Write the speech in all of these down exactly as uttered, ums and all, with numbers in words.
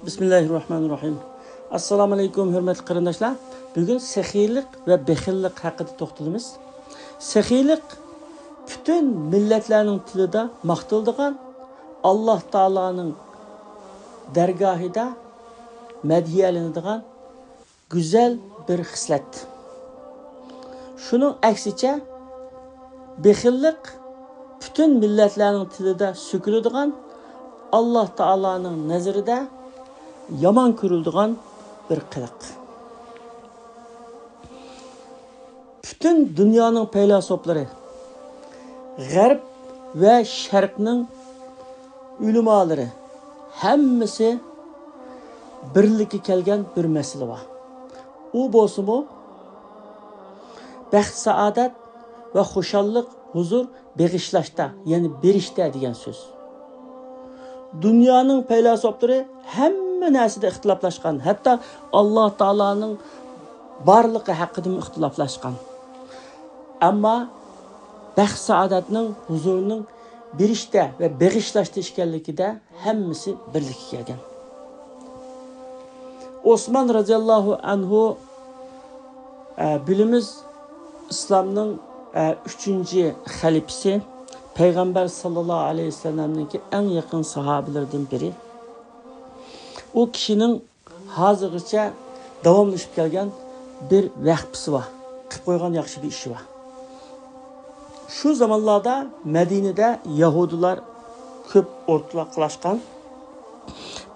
بىسمىللاھىررەھمانىررەھىم. ئەسسالامۇ ئەلەيكۇم، ھۆرمەتلىك قېرىنداشلار. بۈگۈن سېخىيلىق ۋە بېخىللىق ھەققىدە توختىلىمىز. سېخىيلىق پۈتۈن مىللەتلەرنىڭ تىلىدا ماختىلىدىغان، ئاللاھ تائالانىڭ دەرگاھىدا مەدھىيەلىنىدىغان گۈزەل بىر خىسلەت. شۇنىڭ ئەكسىچە، بېخىللىق پۈتۈن مىللەتلەرنىڭ تىلىدا سۆكۈلىدىغان، ئاللاھ تائالانىڭ نەزىرىدە يامان كۆرۈلىدىغان بىر قىلىق. پۈتۈن دۇنيانىڭ پەيلاسوپلىرى، غەرب ۋە شەرقنىڭ ئۆلىمالىرى، ھەممىسى بىرلىككە كەلگەن بىر مەسىلە بار. ئۇ بولسىمۇ، بەخت-سائادەت ۋە خۇشاللىق، ھۇزۇر بېغىشلاشتا، يەنى بېرىشتە دېگەن سۆز. دۇنيانىڭ پەيلاسوپلىرى ھەممە نەرسىدە ئىختىلاپلاشقان، ھەتتا ئاللاھ تائالانىڭ بارلىقى ھەققىدىمۇ ئىختىلاپلاشقان. ئەمما بەخت-سائادەتنىڭ، ھۇزۇرنىڭ بېرىشتە ۋە بېغىشلاشتا ئىكەنلىكىدە ھەممىسى بىرلىككە كەلگەن. ئوسمان رەزىياللاھۇ ئەنھۇ، ئە، بىلىمىز، ئىسلامنىڭ، ئە، ئۈچىنچى خەلىپىسى، پەيغەمبەر ساللاللاھۇ ئەلەيھى ۋەسەللەمنىڭكى ئەڭ يېقىن ساھابىلىرىدىن بىرى. ئۇ كىشىنىڭ ھازىرغىچە داۋاملىشىپ كەلگەن بىر ۋەخپىسى بار، قىلىپ قويغان ياخشى بىر ئىشى بار. شۇ زامانلاردا مەدىنىدە يەھۇدىيلار كۆپ ئورتاقلاشقان.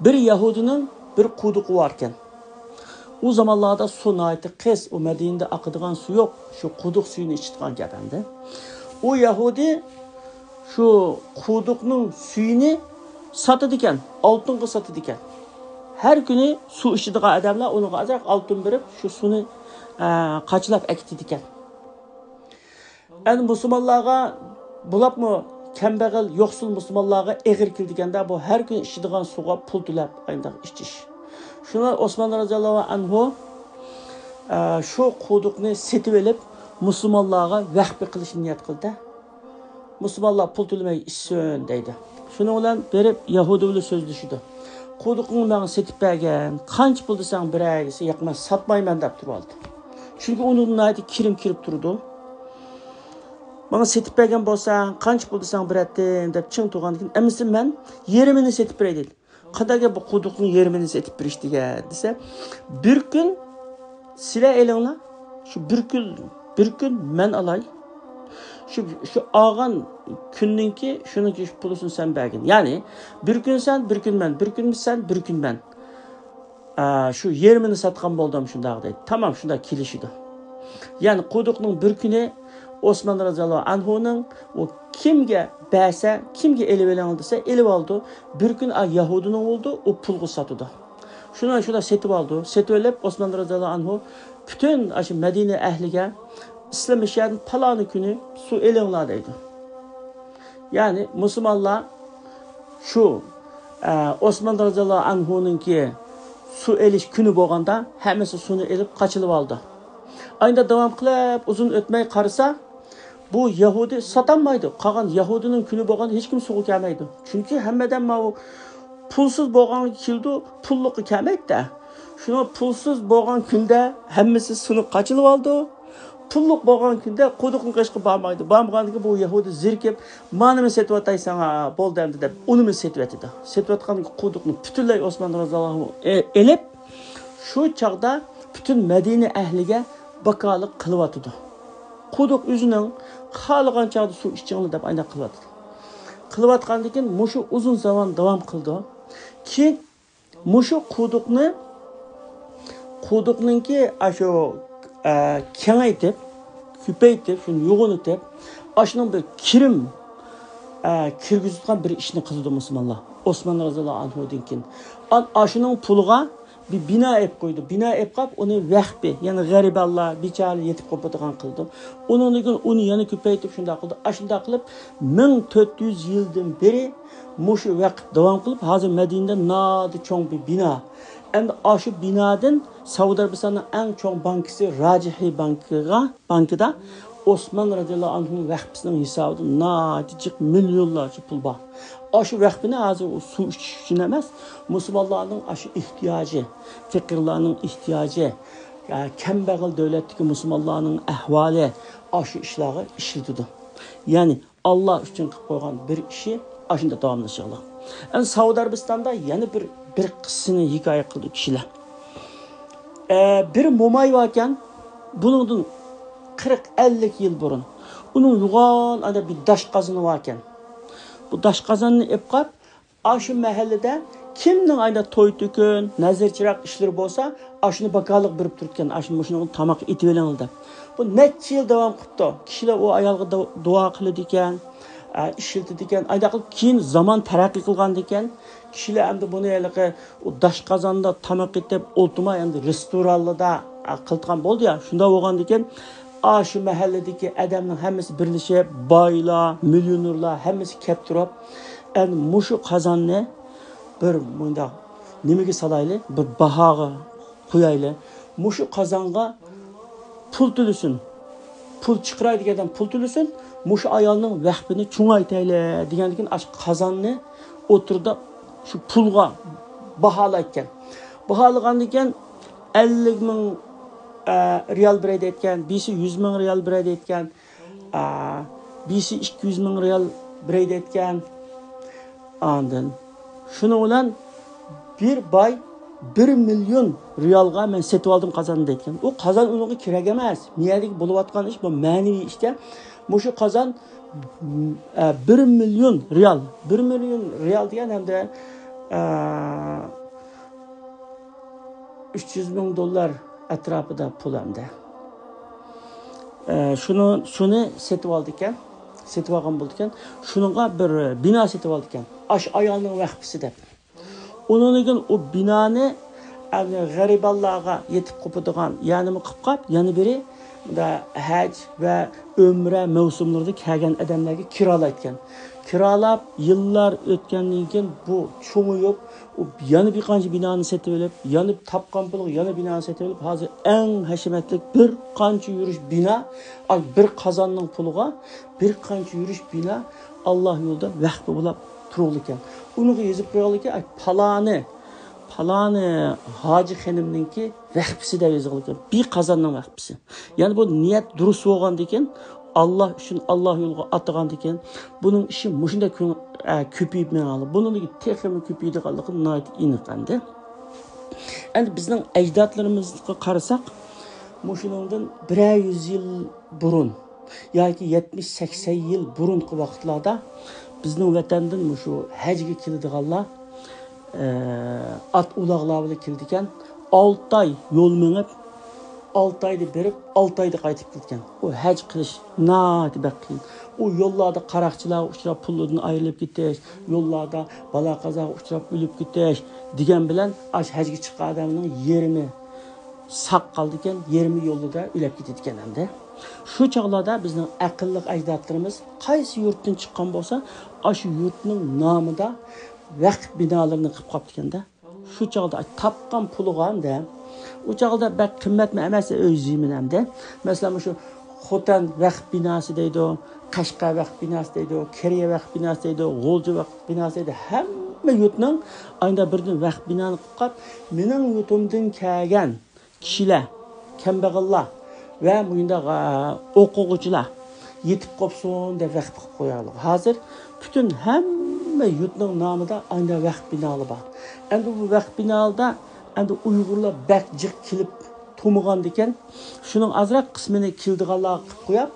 بىر يەھۇدىينىڭ بىر قۇدۇقى باركەن. ئۇ زامانلاردا سۇ ناھايىتى قىس، ئۇ مەدىنىدە ئاقىدىغان سۇ يوق، شۇ قۇدۇق سۈيىنى ئىچىدىغان گەپ ئەمدى. ئۇ يەھۇدىي شۇ قۇدۇقنىڭ سۈيىنى ساتىدىكەن، ئالتۇنغا ساتىدىكەن. ھەر كۈنى سۇ ئىچىدىغان ئادەملەر ئۇنىڭغا ئازراق ئالتۇن بېرىپ، شۇ سۇنى، ئە، قاچىلاپ ئەكېتىدىكەن. ئەنە مۇسۇلمانلارغا، بولۇپمۇ كەمبەغەل، يوقسۇل مۇسۇلمانلارغا ئېغىر كېلىدىكەندە، بۇ ھەر كۈنى ئىچىدىغان سۇغا پۇل تۆلەپ ئانداق ئىچىش. شۇڭا ئوسمان رازىياللاھۇ ئەنھۇ، ئە، شۇ قۇدۇقنى سېتىۋېلىپ، مۇسۇلمانلارغا ۋەخپە قىلىشنى نىيەت قىلدى. مۇسۇلمانلار پۇل تۆلىمەي ئىچسۇن دەيدۇ. شۇنىڭ بىلەن بېرىپ يەھۇدىي بىلەن سۆزلىشىدۇ. قۇدۇقۇڭنى ماڭا سېتىپ بەرگىن، قانچە پۇل دېسەڭ بېرەي دېسە، ياق، مەن ساتمايمەن دەپ تۇرۇۋالدى. چۈنكى ئۇنىڭدىن ناھايىتى كىرىم كىرىپ تۇرىدۇ. ماڭا سېتىپ بەرگەن بولساڭ، قانچە پۇل دېسەڭ بېرەتتىم دەپ چىڭ تۇرغاندىن كېيىن، ئەمىسە مەن يېرىمىنى سېتىپ بېرەي دېدى. قانداق گەپ بۇ، قۇدۇقنىڭ يېرىمىنى سېتىپ بېرىش دېگەن دېسە، بىر كۈن سىلەر ئېلىڭلار، شۇ بىر كۈن، بىر كۈن مەن ئالاي. شۇ، شۇ ئالغان كۈننىڭكى، شۇنىڭكى پۇلىسىنى سەن بەرگىن. يەنى بىر كۈن سەن، بىر كۈن مەن، بىر كۈن سەن، بىر كۈن مەن. ئا، شۇ يېرىمىنى ساتقان بولدۇم شۇنداق دەيدۇ. تامام، شۇنداق كېلىشىدۇ. يەنى قۇدۇقنىڭ بىر كۈنى ئوسمان رازىياللاھۇ ئەنھۇنىڭ، ئۇ كىمگە بەرسە، كىمگە ئېلىۋېلىڭ دېسە، ئېلىۋالىدۇ. بىر كۈن ئا يەھۇدىنىڭ بولدى، ئۇ پۇلغا ساتىدۇ. شۇنى شۇنداق سېتىۋالدى. سېتىۋېلىپ، ئوسمان رازىياللاھۇ ئەنھۇ پۈتۈن ئاشۇ مەدىنە ئەھلىگە، ئىسلام ئىشلىرىدىن پالانى كۈنى سۇ ئېلىڭلار دەيدۇ. يەنى مۇسۇلمانلار شۇ، ئە، ئوسمان رازىياللاھۇ ئەنھۇنىڭكى سۇ ئېلىش كۈنى بولغاندا، ھەممىسى سۇنى ئېلىپ قاچىلىۋالدى. ئاينىدا داۋام قىلىپ، ئۇزۇن ئۆتمەي قارىسا، بۇ يەھۇدىي ساتالمايدۇ. قالغان يەھۇدىينىڭ كۈنى بولغاندا ھېچكىم سۇغا كەلمەيدۇ. چۈنكى ھەممە ئادەم ماۋۇ پۇلسىز بولغانغا كېلىدۇ، پۇللۇققا كەلمەيدۇ. شۇنىڭ پۇلسىز بولغان كۈندە ھەممىسى سۇنى قاچىلىۋالىدۇ. پۇللۇق بولغان كۈندە قۇدۇقنىڭ قېشىغا بارمايدۇ. بارمىغاندىن كېيىن بۇ يەھۇدىي زېرىكىپ، مانىمۇ سېتىۋاتاي ساڭا، بولدى ئەمدى دەپ، ئۇنىمۇ سېتىۋېتىدۇ. سېتىۋاتقان قۇدۇقنى پۈتۈنلەي ئوسمان رازىياللاھۇ ئېلىپ، شۇ چاغدا پۈتۈن مەدىنە ئەھلىگە ۋاكالىت قىلىۋاتىدۇ. قۇدۇق ئۆزىنىڭ، خالىغان چاغدا سۇ ئىچىڭلار دەپ ئاينداق قىلىۋاتىدۇ. قىلىۋاتقاندىن كېيىن مۇشۇ ئۇزۇن زامان داۋام قىلىدۇ. كېيىن مۇشۇ قۇدۇقنى، قۇدۇقنىڭكى ئاشۇ، ئە، كېڭەيتىپ، كۆپەيتىپ، شۇنى يوغىنىتىپ، ئاشۇنىڭ بىر كىرىم، ئە، كىرگۈزىدىغان بىر ئىشنى قىلىدۇ مۇسۇلمانلار. ئوسمان رازىياللاھۇ ئەنھۇدىن كېيىن. ئان-، ئاشۇنىڭ پۇلىغا بىر بىنا ئېلىپ قويىدۇ. بىنا ئېلىپ قاپ، ئۇنى ۋەخپى، يەنى غەرىبانلار، بىچارە يېتىپ قوپىدىغان قىلىدۇ. ئۇنىڭدىن كېيىن ئۇنى يەنە كۆپەيتىپ، شۇنداق قىلىدۇ. ئاشۇنداق قىلىپ، مىڭ تۆت يۈز يىلدىن بېرى مۇشۇ ۋەقىپ داۋام قىلىپ، ھازىر مەدىنىدە ناھايىتى چوڭ بىر بىنا. ئەمدى ئاشۇ بىنادىن سەئۇدى ئەرەبىستاننىڭ ئەڭ چوڭ بانكىسى راجىھى بانكىغا، بانكىدا ئوسمان رازىياللاھۇ ئەنھۇنىڭ ۋەخپىسىنىڭ ھېسابىدا ناھايىتى جىق مىليونلارچە پۇل بار. ئاشۇ ۋەقپىنى ھازىر ئۇ سۇ ئىچىش ئۈچۈن ئەمەس، مۇسۇلمانلارنىڭ ئاشۇ ئېھتىياجى، پېقىرلارنىڭ ئېھتىياجى، يا كەمبەغەل دۆلەتتىكى مۇسۇلمانلارنىڭ ئەھۋالى ئاشۇ ئىشلارغا ئىشلىتىدۇ. يەنى ئاللا ئۈچۈن قىلىپ قويغان بىر ئىشى ئاشۇنداق داۋاملىشىدۇ. ئەمدى سەئۇدى ئەرەبىستاندا يەنە بىر، بىر قىسسىنى ھېكايە قىلدى كىشىلەر. ئە، بىر موماي باركەن، بۇنىڭدىن قىرىق، ئەللىك يىل بۇرۇن. ئۇنىڭ يوغان ئانا بىر داش قازىنى باركەن. بۇ داش قازاننى ئېلىپ قاپ، ئاشۇ مەھەللىدە كىمنىڭ ئايدا توي تۆكۈن، نەزىر چىراغ ئىشلىرى بولسا، ئاشۇنى باكالىق بېرىپ تۇرىدىكەن، ئاشۇ مۇشۇنىڭ تاماق ئېتىۋېلىڭ دەپ. بۇ نەچچە يىل داۋام قىپتۇ. كىشىلەر ئۇ ئايالغا دۇ-، دۇئا قىلىدىكەن، ئە، ئىشلىتىدىكەن. ئايدا قىلىپ كېيىن زامان تەرەققىي قىلغاندىكەن، كىشىلەر ئەمدى بۇنى ھېلىقى ئۇ داش قازاندا تاماق ئېتىپ ئولتۇرماي، ئەمدى رېستورانلاردا، ئە، قىلىدىغان بولدى يا. شۇنداق بولغاندىكەن، ئاشۇ مەھەللىدىكى ئادەمنىڭ ھەممىسى بىرلىشىپ، بايلار، مىليونېرلار ھەممىسى كەپ تۇرۇپ، ئەمدى مۇشۇ قازاننى بىر مۇنداق نېمىگە سالايلى، بىر باھاغا قويايلى. مۇشۇ قازانغا پۇل تۆلىسۇن. پۇل چىقىراي دېگەندىن پۇل تۆلىسۇن. مۇشۇ ئايالنىڭ ۋەقپىنى چوڭايتايلى دېگەندىكىن ئاشۇ قازاننى ئوتتۇرىدا شۇ پۇلغا باھالايدىكەن. باھالىغاندىكىن ئەللىك مىڭ، ئە، رىيال بېرەي دەيدىكەن، بىرسى يۈز مىڭ رىيال بېرەي دەيدىكەن. ئا، بىرسى ئىككى يۈز مىڭ رىيال بېرەي دەيدىكەن. ئاندىن شۇنىڭ بىلەن بىر باي بىر مىليون رىيالغا مەن سېتىۋالدىم قازاننى دەيدىكەن. ئۇ قازان ئۇنىڭغا كېرەك ئەمەس. مۇ يەردىكى بولۇۋاتقان ئىش بۇ مەنىۋى ئىشتە. مۇشۇ قازان، ئە، بىر مىليون رىيال. بىر مىليون رىيال دېگەن ھەمدە، ئە، ئۈچ يۈز مىڭ دوللار ئەتراپىدا پۇل ئەمدى. ئە، شۇنى، شۇنى سېتىۋالدىكەن، سېتىۋالغان بولىدىكەن. شۇنىڭغا بىر بىنا سېتىۋالدىكەن. ئاشۇ ئايالنىڭ ۋەقپىسى دەپ. ئۇنىڭدىن كېيىن ئۇ بىنانى، ئەمدى غەرىبانلارغا يېتىپ قوپىدىغان، يەنىمۇ قىلىپ قاپ، يەنە بىرى، مۇندا ھەج ۋە ئۆمرە مەۋسۇملىرىدا كەلگەن ئادەملەرگە كىرالايدىكەن. كىرالاپ، يىللار ئۆتكەندىن كېيىن بۇ چوڭىيىپ، ئۇ يەنە بىر قانچە بىنانى سېتىۋېلىپ، يەنە تاپقان پۇلىغا يەنە بىنانى سېتىۋېلىپ، ھازىر ئەڭ ھەشەمەتلىك بىر قانچە يۈرۈش بىنا، ئاي، بىر قازاننىڭ پۇلىغا بىر قانچە يۈرۈش بىنا ئاللا يولىدا ۋەقپە بولاپ تۇرغىلىكەن. ئۇنىڭغا يېزىپ قويغانلىكى، ئاي، پالانى، پالانى ھاجى خېنىمنىڭكى ۋەقپىسى دەپ يېزىلغانىكەن. بىر قازاننىڭ ۋەقپىسى. يەنى بۇ نىيەت دۇرۇس بولغاندىكىن، ئاللا ئۈچۈن، ئاللا يولىغا ئاتىغاندىكىن، بۇنىڭ ئىشى مۇشۇنداق كۆڭ-، ئە، كۆپىيىپ مېڭىۋالىدۇ. بۇنىڭدىكى تېخىمۇ كۆپىيىدىغانلىقى ناھايىتى ئېنىق ئەمدى. ئەمدى بىزنىڭ ئەجدادلىرىمىزغا قارىساق، مۇشۇنىڭدىن بىرەر يۈز يىل بۇرۇن ياكى يەتمىش، سەكسەن يىل بۇرۇنقى ۋاقىتلاردا بىزنىڭ ۋەتەندىن مۇشۇ ھەجگە كېلىدىغانلار، ئە، ئات ئۇلاغلار بىلەن كېلىدىكەن. ئالتە ئاي يول مېڭىپ، ئالتە ئايدا بېرىپ، ئالتە ئايدا قايتىپ كېلىدىكەن. ئۇ ھەج قىلىش ناھايىتى بەك قىيىن. ئۇ يوللاردا قاراقچىلارغا ئۇچراپ، پۇلىدىن ئايرىلىپ كېتىش، يوللاردا بالا قازاغا ئۇچراپ ئۆلۈپ كېتىش دېگەن بىلەن، ئاشۇ ھەجگە چىققان ئادەمنىڭ يېرىمى ساق قالىدىكەن، يېرىمى يولدا ئۆلۈپ كېتىدىكەن ئەمدى. شۇ چاغلاردا بىزنىڭ ئەقىللىق ئەجدادلىرىمىز قايسى يۇرتتىن چىققان بولسا، ئاشۇ يۇرتنىڭ نامىدا ۋەقىپ بىنالىرىنى قىلىپ قاپتىكەن-دە. شۇ چاغدا تاپقان پۇلىغا ئەمدى، ئۇ چاغدا بەك قىممەتمۇ ئەمەس ئۆي زېمىن ئەمدى. مەسىلەن، مۇشۇ خوتەن ۋەقىپ بىناسى دەيدۇ، قەشقەر ۋەقىپ بىناسى دەيدۇ، كېرىيە ۋەقىپ بىناسى دەيدۇ، غۇلجا ۋەقىپ بىناسى دەيدۇ. ھەممە يۇرتنىڭ ئايدا بىردىن ۋەقىپ بىنانى قىلىپ قاپ، مېنىڭ يۇرتۇمدىن كەلگەن كىشىلەر، كەمبەغەللەر ۋە مۇنداق، ئە، ئوقۇغۇچىلار يېتىپ قوپسۇن دەپ ۋەقىپ قىلىپ قويغانلىقى. ھازىر پۈتۈن ھەممە يۇرتنىڭ نامىدا ئانداق ۋەقىپ بىنالىرى بار. ئەمدى بۇ ۋەقىپ بىنالىرىدا ئەمدى ئۇيغۇرلار بەك جىق كېلىپ تۇرمىغاندىكەن، شۇنىڭ ئازراق قىسمىنى كېلىدىغانلارغا قىلىپ قويۇپ،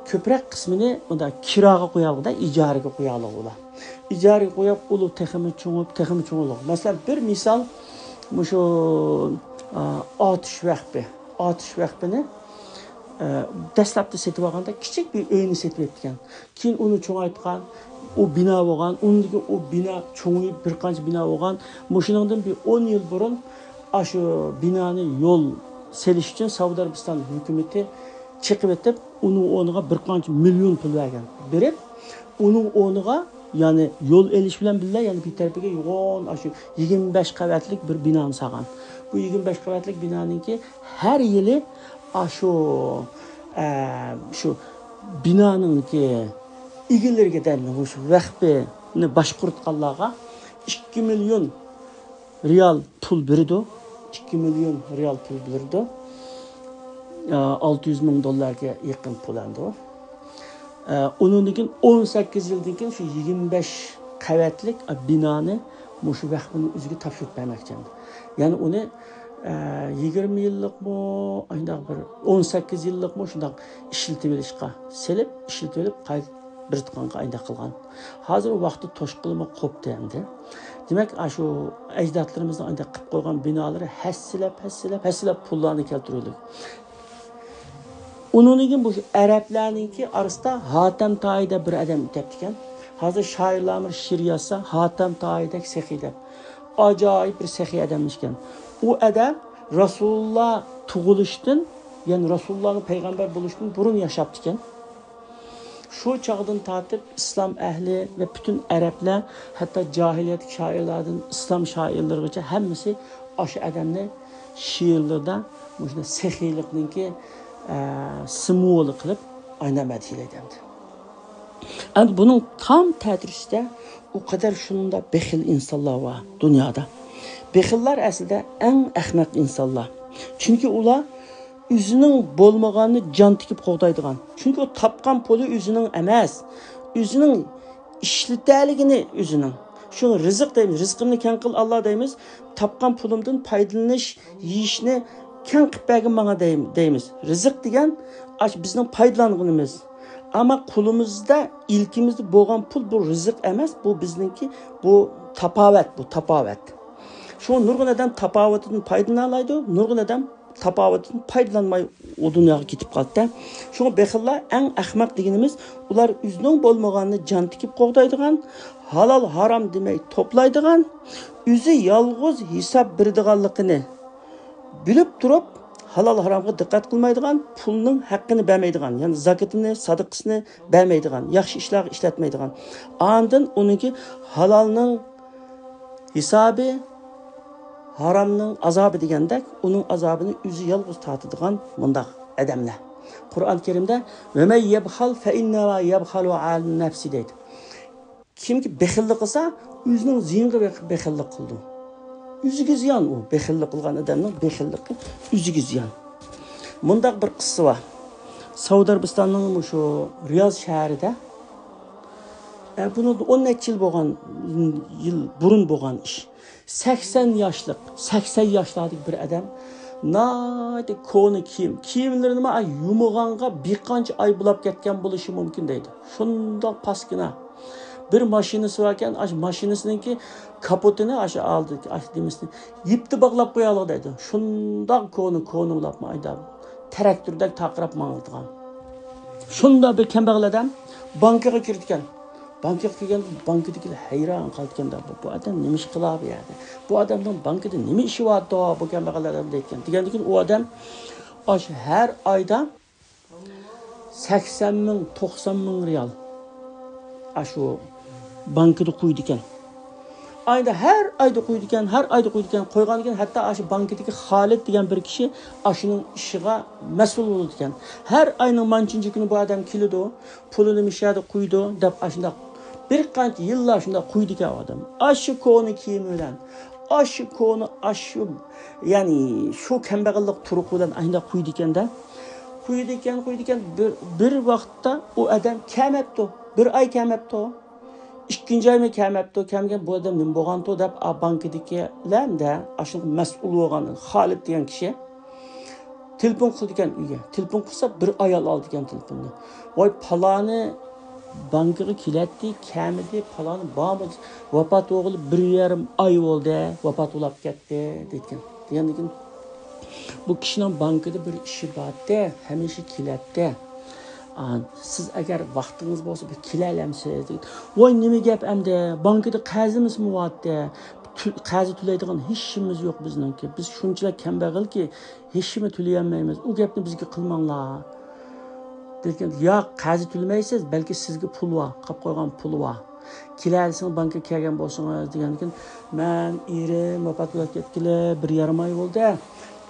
كۆپرەك قىسمىنى مۇنداق كىراغا قويالىغۇدا، ئىجارىگە قويالىغۇدا. ئىجارىگە قويۇپ، ئۇلۇ تېخىمۇ چوڭىيىپ، تېخىمۇ چوڭىيىپ. مەسىلەن، بىر مىسال، مۇشۇ، ئا، ئاتۇش ۋەقپى. ئاتۇش ۋەقپىنى، ئە، دەسلەپتە سېتىۋالغاندا كىچىك بىر ئۆينى سېتىۋېتىپتىكەن. كېيىن ئۇنى چوڭايتقان، ئۇ بىنا بولغان، ئۇندىن كېيىن ئۇ بىنا چوڭىيىپ، بىر قانچە بىنا بولغان. مۇشۇنىڭدىن بىر ئون يىل بۇرۇن ئاشۇ بىنانى يول سېلىش ئۈچۈن سەئۇدى ئەرەبىستان ھۆكۈمىتى چېقىۋېتىپ، ئۇنىڭ ئورنىغا بىر قانچە مىليون پۇل بەرگەن. بېرىپ، ئۇنىڭ ئورنىغا، يەنى يول ئېلىش بىلەن بىللە، يەنە بىر تەرىپىگە يوغان ئاشۇ يىگىرمە بەش قەۋەتلىك بىر بىنانى سالغان. بۇ يىگىرمە بەش قەۋەتلىك بىنانىڭكى ھەر يىلى ئاشۇ، ئە، شۇ بىنانىڭكى ئىگىلىرىگە دەيمەن، مۇشۇ ۋەقپى باشقۇرتقانلارغا ئىككى مىليون رېئال پۇل بېرىدۇ. ئىككى مىليون رېئال پۇل بېرىدۇ. ئالتە يۈز مىڭ دوللارغا يېقىن پۇل ئەمدى ئۇ. ئۇنىڭدىن كېيىن ئون سەككىز يىلدىن كېيىن شۇ يىگىرمە بەش قەۋەتلىك بىنانى مۇشۇ ۋەقپىنىڭ ئۆزىگە تاپشۇرۇپ بەرمەكچى ئەمدى. يەنى ئۇنى يىگىرمە يىللىقمۇ، ئانداق بىر ئون سەككىز يىللىقمۇ شۇنداق ئىشلىتىۋېلىشقا سېلىپ، ئىشلىتىۋېلىپ قايتىپ بېرىدىغانغا ئانداق قىلغان. ھازىر ۋاقتى توشقىلىمۇ قوپتى ئەمدى. دېمەك، ئاشۇ ئەجدادلىرىمىزنىڭ ئانداق قىلىپ قويغان بىنالىرى ھەسسىلەپ، ھەسسىلەپ، ھەسسىلەپ پۇللارنى كەلتۈرۈلدى. ئۇنىڭدىن كېيىن بۇ ئەرەبلەرنىڭكى ئارىسىدا ھاتەم تائى دەپ بىر ئادەم ئۆتەپتىكەن. ھازىر شائىرلارمۇ شېئىر يازسا، ھاتەم تائىدەك سېخىي دەپ. ئاجايىپ بىر سېخىي ئادەممىشكەن. ئۇ ئادەم رەسۇلۇللا تۇغۇلۇشتىن، يەنى رەسۇلۇللانىڭ پەيغەمبەر بولۇشتىن بۇرۇن ياشاپتىكەن. شۇ چاغدىن تارتىپ ئىسلام ئەھلى ۋە پۈتۈن ئەرەبلەر، ھەتتا جاھىلىيەتتىكى شائىرلاردىن ئىسلام شائىرلىرىغىچە ھەممىسى ئاشۇ ئادەمنى شېئىرلىرىدا مۇشۇنداق سېخىيلىقنىڭكى، ئە، سىمۋولى قىلىپ ئاينا مەدھىيلەيدۇ ئەمدى. ئەمدى بۇنىڭ تام تەتۈرىسىدە ئۇ قەدەر شۇنداق بېخىل ئىنسانلار بار دۇنيادا. بېخىللار ئەسلىدە ئەڭ ئەخمەق ئىنسانلار. چۈنكى ئۇلار ئۆزىنىڭ بولمىغاننى جان تىكىپ قوغدايدىغان. چۈنكى ئۇ تاپقان پۇلى ئۆزىنىڭ ئەمەس، ئۆزىنىڭ ئىشلىتەلىگىنى ئۆزىنىڭ. شۇڭا رىزىق دەيمىز، رىزقىمنى كەڭ قىل، ئاللا دەيمىز. تاپقان پۇلۇمدىن پايدىلىنىش، يېيىشنى كەڭ قىلىپ بەرگىن ماڭا دەيم-، دەيمىز. رىزىق دېگەن ئاشۇ بىزنىڭ پايدىلانغىنىمىز. ئەمما قولىمىزدا، ئىلكىمىزدە بولغان پۇل بۇ رىزىق ئەمەس، بۇ بىزنىڭكى، بۇ تاپاۋەت، بۇ تاپاۋەت. شۇڭا نۇرغۇن ئادەم تاپاۋىتىدىن پايدىلىنالايدۇ، نۇرغۇن ئادەم تاپاۋىتىدىن پايدىلانماي ئۇ دۇنياغا كېتىپ قالدى. شۇڭا بېخىللار ئەڭ ئەخمەق دېگىنىمىز، ئۇلار ئۆزىنىڭ بولمىغاننى جان تىكىپ قوغدايدىغان، ھالال ھارام دېمەي توپلايدىغان، ئۆزى يالغۇز ھېساب بېرىدىغانلىقىنى بىلىپ تۇرۇپ، ھالال ھارامغا دىققەت قىلمايدىغان، پۇلنىڭ ھەققىنى بەرمەيدىغان، يەنى زاكىتىنى، سادىقىسىنى بەرمەيدىغان، ياخشى ئىشلارغا ئىشلەتمەيدىغان. ئاندىن ئۇنىڭكى ھالالنىڭ ھېسابى، ھارامنىڭ ئازابى دېگەندەك، ئۇنىڭ ئازابىنى ئۆزى يالغۇز تارتىدىغان مۇنداق ئادەملەر. قۇرئان كەرىمدە، «ۋە مەن يەبخەل فە ئىننەما يەبخەلۇ ئەن نەفسى» دەيدۇ. كىمكى بېخىللىق قىلسا، ئۆزىنىڭ زىيىنىغا بېخ-، بېخىللىق قىلىدۇ. ئۆزىگە زىيان ئۇ، بېخىللىق قىلغان ئادەمنىڭ بېخىللىقى ئۆزىگە زىيان. مۇنداق بىر قىسسا بار. سەئۇدى ئەرەبىستاننىڭ مۇشۇ رىياز شەھىرىدە، ئە، بۇنىڭدىن ئون نەچچە يىل بولغان، يىل بۇرۇن بولغان ئىش. سەكسەن ياشلىق، سەكسەن ياشلاردىكى بىر ئادەم ناھايىتى كونا كىيىم، كىيىملىرىنىمۇ يۇمىغانغا بىر قانچە ئاي بولاپ كەتكەن بولۇشى مۇمكىن دەيدۇ. شۇنداق پاسكىنا. بىر ماشىنىسى باركەن، ئاشۇ ماشىنىسىنىڭكى كاپوتىنى، ئاشۇ ئالدىدىكى، ئاشۇ نېمىسىنى يىپتا باغلاپ قويالىغۇ دەيدۇ. شۇنداق كونا، كونا بولاپمۇ ئايدا تىراكتوردەك تارقىراپ ماڭىدىغان. شۇنداق بىر كەمبەغەل ئادەم بانكىغا كىرىدىكەن. بانكىغا كىرگەندە بانكىدىكىلەر ھەيران قالىدىكەن، بۇ، بۇ ئادەم نېمە ئىش قىلا بۇ يەردە؟ بۇ ئادەمنىڭ بانكىدا نېمە ئىشى بارتۇ بۇ كەمبەغەل ئادەم دەيدىكەن. دېگەندىكىن ئۇ ئادەم ئاشۇ ھەر ئايدا سەكسەن مىڭ، توقسان مىڭ رىيال ئاشۇ بانكىدا قويىدىكەن. ئايدا، ھەر ئايدا قويىدىكەن، ھەر ئايدا قويىدىكەن. قويغاندىن كېيىن ھەتتا ئاشۇ بانكىدىكى خالىد دېگەن بىر كىشى ئاشۇنىڭ ئىشىغا مەسئۇل بولىدىكەن. ھەر ئاينىڭ مانچىنچى كۈنى بۇ ئادەم كېلىدۇ، پۇلىنى مۇشۇ يەردە قويىدۇ دەپ ئاشۇنداق بىر قانچە يىللار شۇنداق قويىدىكەن ئۇ ئادەم. ئاشۇ كونا كىيىمى بىلەن، ئاشۇ كونا، ئاشۇ، يەنى شۇ كەمبەغەللىك تۇرقى بىلەن ئاشۇنداق قويىدىكەن-دە. قويىدىكەن، قويىدىكەن. بىر، بىر ۋاقىتتا ئۇ ئادەم كەلمەپتۇ. بىر ئاي كەلمەپتۇ. ئىككىنچى ئايمۇ كەلمەپتۇ. كەلمىگەن، بۇ ئادەم نېمە بولغانتۇ دەپ، ئا، بانكىدىكىلەر-دە، ئاشۇنىڭغا مەسئۇل بولغان خالىد دېگەن كىشى تېلېفون قىلىدىكەن ئۆيگە. تېلېفون قىلسا، بىر ئايال ئالىدىكەن تېلېفوننى. ۋاي، پالانى بانكىغا كېلەتتى، كەلمىدى، پالانى بارمۇ؟ ۋاپات بولغىلى بىر يېرىم ئاي بولدى، ۋاپات بولاپ كەتتى، دەيدىكەن. دېگەندىكىن، بۇ كىشىنىڭ بانكىدا بىر ئىشى بارتتى، ھەمىشە كېلەتتى. ئا، سىز ئەگەر ۋاقتىڭىز بولسا، بىر كېلەلەمسىز؟ دېگەن. ۋاي، نېمە گەپ ئەمدى؟ بانكىدا قەرزىمىزمۇ بارتتى. تۈ-، قەرز تۆلەيدىغان ھېچ ئىشىمىز يوق بىزنىڭكى. بىز شۇنچىلىك كەمبەغەلكى، ھېچنېمە تۆلىيەلمەيمىز. ئۇ گەپنى بىزگە قىلماڭلار، دېگەن. ياق، قەرز تۆلىمەيسىز، بەلكى سىزگە پۇل بار، قاپ قويغان پۇل بار. كېلەلىسىڭىز، بانكىغا كەلگەن بولسىڭىز، دېگەندىكىن، مەن ئېرىم ۋاپات بولۇپ كەتكىلى بىر يارىم ئاي بولدى.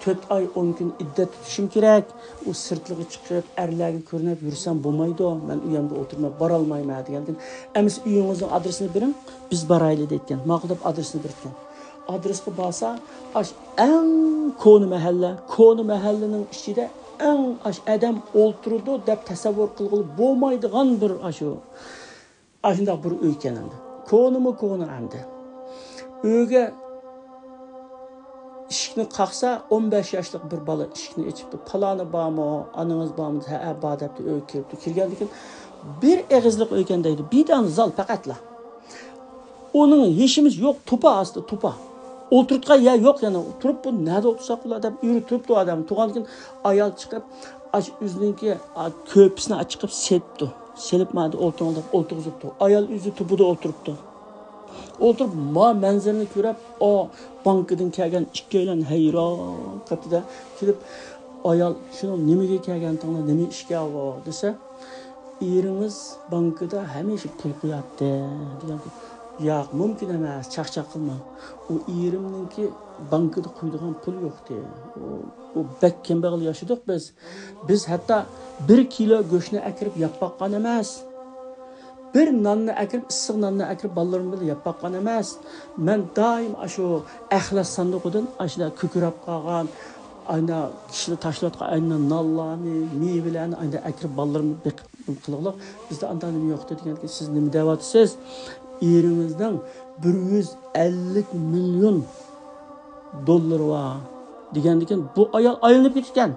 تۆت ئاي، ئون كۈن ئىددەت تۇتۇشۇم كېرەك. ئۇ سىرتلىقى چىقىپ، ئەرلەرگە كۆرۈنۈپ يۈرسەم بولمايدۇ. مەن ئۆيۈمدە ئولتۇرماي، بارالمايمەن دېگەندىكىن، ئەمىسە ئۆيىڭىزنىڭ ئادرېسىنى بېرىڭ، بىز بارايلى دەيدىكەن. ماقۇل دەپ ئادرېسىنى بېرىدىكەن. ئادرېسقا بارسا، ئاش ئەڭ كونا مەھەللە، كونا مەھەللىنىڭ ئىچىدە ئەڭ ئاش ئادەم ئولتۇرىدۇ دەپ تەسەۋۋۇر قىلغىلى بولمايدىغان بىر ئاشۇ، ئاشۇنداق بىر ئۆي ئىكەن ئەمدى. كونىمۇ كونا ئەمدى. ئۆيگە ئىشىكنى قاقسا، ئون بەش ياشلىق بىر بالا ئىشىكنى ئېچىپتۇ. «پالانى بارمۇ؟ ئانىڭىز بارمۇ؟» دېسە، «ھەئە، بار» دەپتۇ. ئۆيگە كىرىپتۇ. كىرگەندىن كېيىن بىر ئېغىزلىق ئۆيكەن دەيدۇ. بىر دانە زال پەقەتلا. ئۇنىڭ ھېچىمىز يوق، توپا ئاستى، توپا. ئولتۇرتقان يەر يوق يەنە. تۇرۇپ، «بۇ نەدە ئولتۇرساق بولا» دەپ يۈرۈپ تۇرۇپتۇ ئادەم. تۇرغاندىن كېيىن ئايال چىقىپ، ئاش ئۆزىنىڭكى، ئا، كۆرپىسىنى چىقىپ سېلىپتۇ. سېلىپ، «مادا ئولتۇرۇڭ» دەپ ئولتۇرغۇزۇپتۇ. ئايال ئۆزى تۇپىدا ئولتۇرۇپتۇ. ئولتۇرۇپ، ما مەنزىرىنى كۆرۈپ، ئا، بانكىدىن كەلگەن ئىككىيلەن ھەيران قېپتىدە. كېلىپ، ئايال، «شۇنىڭ نېمىگە كەلگەنتىڭلار، نېمە ئىشكەن ئۇ؟» دېسە، «ئېرىڭىز بانكىدا ھەمىشە پۇل قوياتتى» دېگەن. «ياق، مۇمكىن ئەمەس، چاقچاق قىلماڭ. ئۇ ئېرىمنىڭكى بانكىدا قويىدىغان پۇل يوقتى. ئۇ، ئۇ بەك كەمبەغەل ياشىدۇق بىز. بىز ھەتتا بىر كىلو گۆشنى ئەكىرىپ يەپ باققان ئەمەس. بىر ناننى ئەكىرىپ، ئىسسىق ناننى ئەكىرىپ بالىلىرىم بىلەن يەپ باققان ئەمەس. مەن دائىم ئاشۇ ئەخلەت ساندۇقىدىن ئاشۇنداق كۆكىرەپ قالغان، ئاينا كىشىلەر تاشلاۋاتقان ئاينا نانلارنى، مېۋىلەرنى ئاينا ئەكىرىپ بالىلىرىمنى بېقىپ قىلغۇلۇق. بىزدە ئانداق نېمە يوقتى» دېگەندىكىن، «سىز نېمە دەۋاتىسىز؟ ئېرىڭىزنىڭ بىر يۈز ئەللىك مىليون دوللىرى بار» دېگەندىكىن، بۇ ئايال ئايلىنىپ كېتىدىكەن.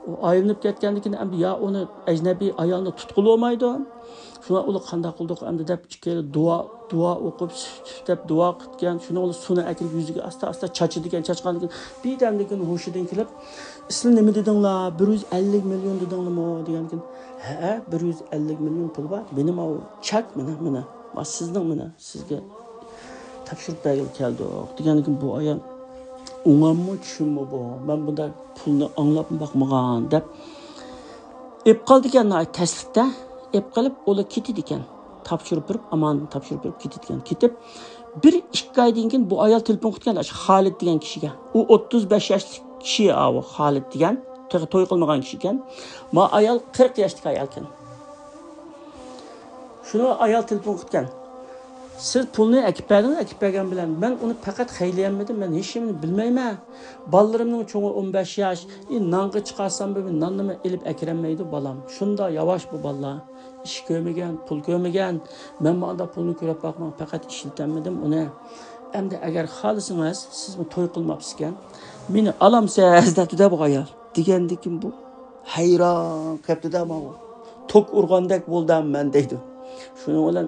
ئۇ ئايلىنىپ كەتكەندىكىن، ئەمدى يا ئۇنى ئەجنەبىي ئايالنى تۇتقىلى بولمايدۇ. شۇڭا ئۇلار قانداق قىلدۇق ئەمدى دەپ، ئىككىيلەن دۇئا، دۇئا ئوقۇپ، سۈپ، سۈپ دەپ دۇئا قىلىدىكەن. شۇنىڭ بىلەن سۇنى ئەكىرىپ يۈزىگە ئاستا ئاستا چاچىدىكەن. چاچقاندىن كېيىن بىردەمدىن كېيىن ھوشىدىن كېلىپ، «سىلەر نېمە دېدىڭلار؟ بىر يۈز ئەللىك مىليون دېدىڭلارمۇ؟» دېگەندىكىن، «ھەئە، بىر يۈز ئەللىك مىليون پۇل بار. مېنىڭ ماۋۇ چەك، مېنىڭ، مېنىڭ. مانا سىزنىڭ، مېنىڭ. سىزگە تاپشۇرۇپ بەرگىلى كەلدۇق» دېگەندىكىن، بۇ ئايال، «ئوڭاممۇ، چۈشۈممۇ بۇ؟ مەن بۇنداق پۇلنى ئاڭلاپمۇ باقمىغان» دەپ، ئېپ قالىدىكەن ناھايىتى تەسلىكتە. ئېپ قېلىپ، ئۇلار كېتىدىكەن. تاپشۇرۇپ بېرىپ، ئامانەتنى تاپشۇرۇپ بېرىپ كېتىدىكەن. كېتىپ، بىر ئىككى ئايدىن كېيىن بۇ ئايال تېلېفون قىلىدىكەن، ئاشۇ خالىد دېگەن كىشىگە. ئۇ ئوتتۇز بەش ياشلىق كىشى، ئاۋۇ خالىد دېگەن. تېخى توي قىلمىغان كىشى ئىكەن. ما ئايال قىرىق ياشلىق ئايال ئىكەن. شۇنى ئايال تېلېفون قىلىدىكەن. «سىز پۇلنى ئەكىپ بەردىڭىز، ئەكىپ بەرگەن بىلەن مەن ئۇنى پەقەت خەجلىيەلمىدىم، مەن ھېچنېمىنى بىلمەيمەن. بالىلىرىمنىڭ چوڭى ئون بەش ياش، ئى، نانغا چىقارسام بىر ناننىمۇ ئېلىپ ئەكىرەلمەيدۇ بالام. شۇنداق ياۋاش بۇ بالىلار. ئىش كۆرمىگەن، پۇل كۆرمىگەن. مەنمۇ ئانداق پۇلنى كۆرۈپ باقمىغان، پەقەت ئىشلىتەلمىدىم ئۇنى. ئەمدى ئەگەر خالىسىڭىز، سىزمۇ توي قىلماپسىكەن، مېنى ئالامسىز» دەپتۇ-دە بۇ ئايال. دېگەندىكىن بۇ ھەيران قېپتۇ-دە ماۋۇ. توك ئۇرغاندەك بولدۇم مەن دەيدۇ. شۇنىڭ بىلەن،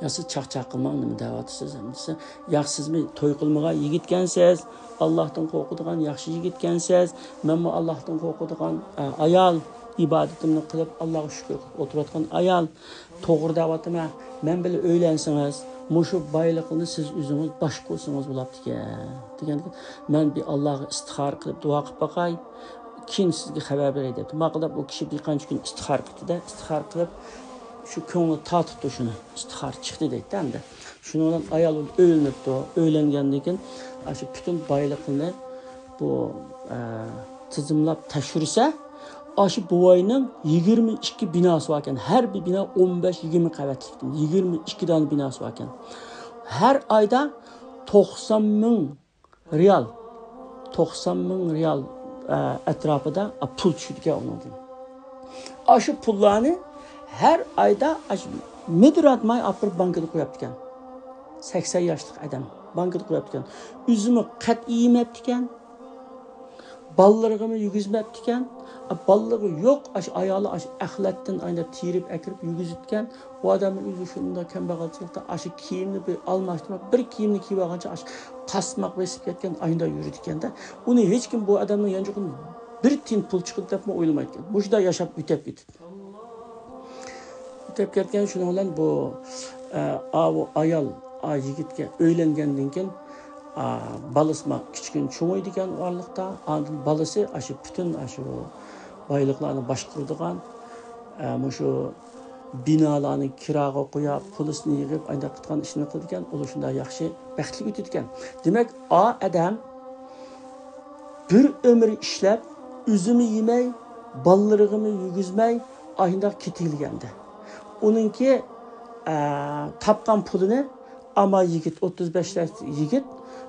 «يا سىز چاقچاق قىلماڭ، نېمە دەۋاتىسىز ئەمدى؟ ياق، سىزمۇ توي قىلمىغان يىگىتكەنسىز، ئاللاھتىن قورقىدىغان ياخشى يىگىتكەنسىز، مەنمۇ ئاللاھتىن قورقىدىغان، ئە، ئايال، ئىبادىتىمنى قىلىپ، ئاللاغا شۈكۈر قىلىپ ئولتۇرۇۋاتقان ئايال. توغرا دەۋاتىمەن، مەن بىلەن ئۆيلەنسىڭىز، مۇشۇ بايلىقنى سىز ئۆزىڭىز باش قىلسىڭىز بولاتتىكەن» دېگەندىكىن، مەن بىر ئاللاغا ئىستىخارە قىلىپ دۇئا قىلىپ باقاي، كېيىن سىزگە خەۋەر بېرەي دەپتۇ. ماقۇل دەپ ئۇ كىشى بىر قانچە كۈن ئىستىخارە قىپتۇ-دە، ئىستىخارە قىلىپ، شۇ كۆڭلى تارتىپتۇ شۇنى. ئىستىخارە چىقتى دەيدۇ ئەمدى. شۇنىڭ بىلەن ئايال ئۆيلىنىپتۇ. ئۆيلەنگەندىن كېيىن، ئاشۇ پۈتۈن بايلىقىنى بۇ، ئە، تىزىملاپ تەكشۈرسە، ئاشۇ بوۋاينىڭ يىگىرمە ئىككى بىناسى باركەن. ھەر بىر بىنا ئون بەش، يىگىرمە قەۋەتلىكتىن. يىگىرمە ئىككى دانە بىناسى باركەن. ھەر ئايدا توقسان مىڭ رىيال، توقسان مىڭ رىيال، ئە، ئەتراپىدا پۇل چۈشىدىكەن ئۇنىڭدىن. ئاشۇ پۇللارنى ھەر ئايدا ئاشۇ مىدىراتماي ئاپىرىپ بانكىدا قوياپتىكەن. سەكسەن ياشلىق ئادەم بانكىدا قوياپتىكەن. ئۆزىمۇ قەتئىي يېمەپتىكەن. بالىلىرىغىمۇ يېگۈزمەپتىكەن. بالىلىرى يوق، ئاشۇ ئايالى ئاشۇ ئەخلەتتىن ئاينا تېرىپ ئەكىرىپ يېگۈزىدىكەن. ئۇ ئادەمنىڭ ئۆزى شۇنداق كەمبەغەلچىلىكتە ئاشۇ كىيىمنى بىر ئالماشتۇرماي، بىر كىيىمنى كىيىۋالغانچە ئاشۇ قاسماق بېسىپ كەتكەن ئاينا يۈرىدىكەن-دە. ئۇنى ھېچكىم بۇ ئادەمنىڭ يانچۇقىدىن بىر تىيىن پۇل چىقىدۇ دەپمۇ ئويلىمايدىكەن. مۇشۇنداق ياشاپ ئۆتەپ كېتىدۇ. ئۆتۈپ كەتكەن شۇنىڭ بىلەن بۇ، ئە، ئاۋۇ ئايال، ئا، يىگىتكە ئۆيلەنگەندىن كېيىن، ئا، بالىسى ما كىچىككىنە چوڭىيىدىكەن ئۇ ئارىلىقتا. ئاندىن بالىسى ئاشۇ پۈتۈن ئاشۇ بايلىقلارنى باشقۇرىدىغان، ئە، مۇشۇ بىنالارنى كىراغا قويۇپ، پۇلىسىنى يىغىپ، ئانداق قىلىدىغان ئىشنى قىلىدىكەن. ئۇلار شۇنداق ياخشى، بەختلىك ئۆتىدىكەن. دېمەك، ئا ئادەم بىر ئۆمۈر ئىشلەپ، ئۆزىمۇ يېمەي، بالىلىرىغىمۇ يېگۈزمەي، ئاشۇنداق كېتىۋالغانىدى. ئۇنىڭكى، ئە، تاپقان پۇلىنى ئامما يىگىت، ئوتتۇز بەش ياش يىگىت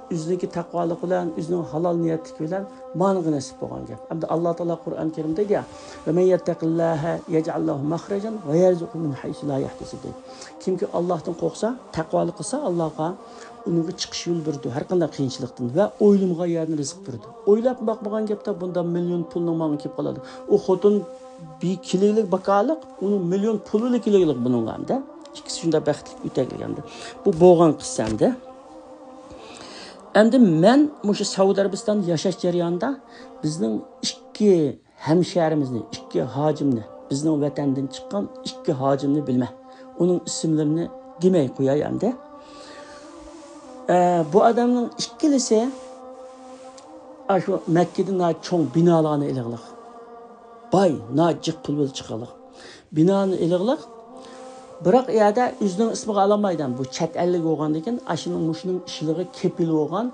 ئۆزىنىڭكى تەقۋالىقى بىلەن، ئۆزىنىڭ ھالال نىيەتلىكى بىلەن مانىغا نېسىپ بولغان گەپ. ئەمدى ئاللا تائالا قۇرئان كەرىمدە دېيە، «ۋە مەن يەتتەقىللاھە يەجئەل لەھۇ مەخرەجەن ۋە يەرزۇقھۇ مىن ھەيسۇ لا يەھتەسىب» دەيدۇ. كىمكى ئاللاھتىن قورقسا، تەقۋالىق قىلسا، ئاللاغا ئۇنىڭغا چىقىش يولى بېرىدۇ، ھەر قانداق قىيىنچىلىقتىن ۋە ئويلىمىغان يەردىن رىزىق بېرىدۇ. ئويلاپ باقمىغان گەپتە بۇنداق مىليون پۇلنىڭ ماڭا كېلىپ قالىدۇ. ئۇ خوتۇن بىر كېلىگلىك باكالىق، ئۇنىڭ مىليون پۇلىلا كېلىگلىك بۇنىڭغا ئەمدى. ئىككىسى شۇنداق بەختلىك ئۆتەگلىك ئەمدى. بۇ بولغان قىسسە ئەمدى. ئەمدى مەن مۇشۇ سەئۇدى ئەرەبىستاندا ياشاش جەريانىدا بىزنىڭ ئىككى ھەمشەھىرىمىزنى، ئىككى ھاجىمنى، بىزنىڭ ۋەتەندىن چىققان ئىككى ھاجىمنى بىلىمەن. ئۇنىڭ ئىسىملىرىنى دېمەي قوياي ئەمدى. ئە، بۇ ئادەمنىڭ ئىككىلىسى ئاشۇ مەككىدە ناھايىتى چوڭ بىنالارنى ئېلىغلىق. باي، ناھايىتى جىق پۇل بىلەن چىقىغلىق. بىنانى ئېلىغلىق. بىراق ئۇ يەردە ئۆزىنىڭ ئىسمىغا ئالالمايدۇ. بۇ چەت ئەللىك بولغاندىن كېيىن، ئاشۇنىڭ، مۇشۇنىڭ ئىشلىرىغا كېپىل بولغان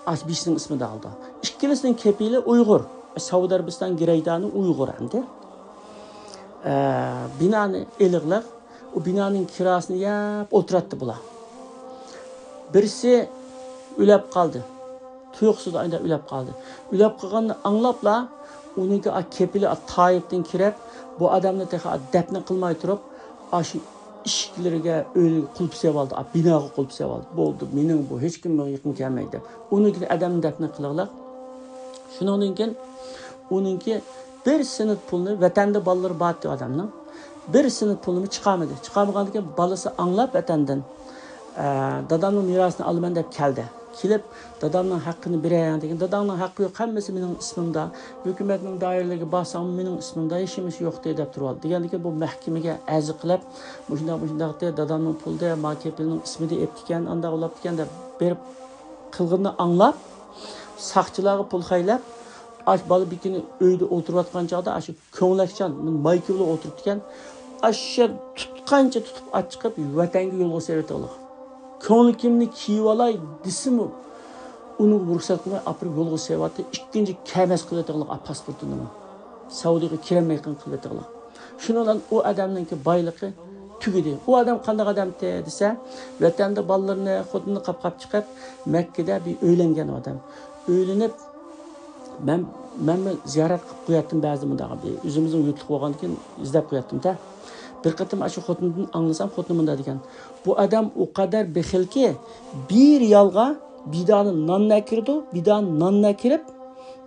ئاشۇ بىرسىنىڭ ئىسمىدا ئالىدۇ. ئىككىلىسىنىڭ كېپىلى ئۇيغۇر. سەئۇدى ئەرەبىستان گىرەيدانى ئۇيغۇر ئەمدى. ئە، بىنانى ئېلىغلىق. ئۇ بىنانىڭ كىراسىنى يەپ ئولتۇراتتى بۇلار. بىرسى ئۆلۈپ قالدى. تۇيۇقسىز ئايدا ئۆلۈپ قالدى. ئۆلۈپ قالغاننى ئاڭلاپلا، ئۇنىڭكى ئا كېپىلى ئا تائىپتىن كىرىپ، بۇ ئادەمنى تېخى ئا دەپنە قىلماي تۇرۇپ، ئاشۇ ئىشىكلىرىگە، ئۆيگە قۇلۇپ سېلىۋالدى، ئا بىناغا قۇلۇپ سېلىۋالدى. بولدى، مېنىڭ بۇ، ھېچكىم ماڭا يېقىن كەلمەيدۇ دەپ. ئۇنىڭكى ئادەمنى دەپنە قىلىغلىق. شۇنىڭدىن كېيىن ئۇنىڭكى بىر سىنىپ پۇلنى، ۋەتەندە بالىلىرى بار ئىدى ئادەمنىڭ. بىر سىنىپ پۇلىمۇ چىقارمىدى. چىقارمىغاندىن كېيىن بالىسى ئاڭلاپ ۋەتەندىن، ئە، دادامنىڭ مىراسىنى ئالىمەن دەپ كەلدى. كېلىپ، دادامنىڭ ھەققىنى بېرەي دېگەن. داداڭنىڭ ھەققى يوق، ھەممىسى مېنىڭ ئىسمىمدا. ھۆكۈمەتنىڭ دائىرىلىرىگە بارساڭمۇ مېنىڭ ئىسمىمدا، ھېچنېمىسى يوق دەپ تۇرۇۋالدى. دېگەندىن كېيىن بۇ مەھكىمىگە ئەرز قىلىپ، مۇشۇنداق، مۇشۇنداق دەپ، دادامنىڭ پۇلى دەپ، ما كېپىلنىڭ ئىسمىدا ئېپتىكەن، ئانداق بولاپتىكەن دەپ بېرىپ قىلغىنىنى ئاڭلاپ، ساقچىلارغا پۇل خەجلەپ، ئاش بالا بىكىنى ئۆيدە ئولتۇرۇۋاتقان چاغدا ئاشۇ كۆڭلەكچان، مايكا بىلەن ئولتۇرۇپتىكەن. ئاشۇ تۇتقانچە تۇتۇپ ئاچىقىپ، ۋەتەنگە يولغا سېلىۋېتىۋالغان. كۆڭلىكىمنى كىيىۋالاي دېسىمۇ، ئۇنىڭغا رۇخسەت قىلماي ئاپىرىپ يولغا سېلىۋەتتى. ئىككىنچى كەمەس قىلىۋېتىۋالغان پاسپورتىنىمۇ. سەئۇدىغا كىرەلمەيدىغان قىلىۋېتىۋالغان. شۇنىڭ بىلەن ئۇ ئادەمنىڭكى بايلىقى تۈگىدى. ئۇ ئادەم قانداق ئادەمتى دېسە، ۋەتەندە بالىلىرىنى، خوتۇنىنى قاپقاپ چىقىپ، مەككىدە بىر ئۆيلەنگەن ئادەم. ئۆيلىنىپ، مەن، مەنمۇ زىيارەت قىلىپ قوياتتىم بەزىدە مۇنداق. بىر ئۆزىمىزنىڭ يۇرتلۇق بولغاندىن كېيىن ئىزدەپ قوياتتىم-دە. بىر قېتىم ئاشۇ خوتۇندىن ئاڭلىسام، خوتۇنى مۇنداق دېگەن: «بۇ ئادەم ئۇ قەدەر بېخىلكى، بىر رىيالغا بىر دانە نان ئەكىرىدۇ، بىر دانە نان ئەكىرىپ،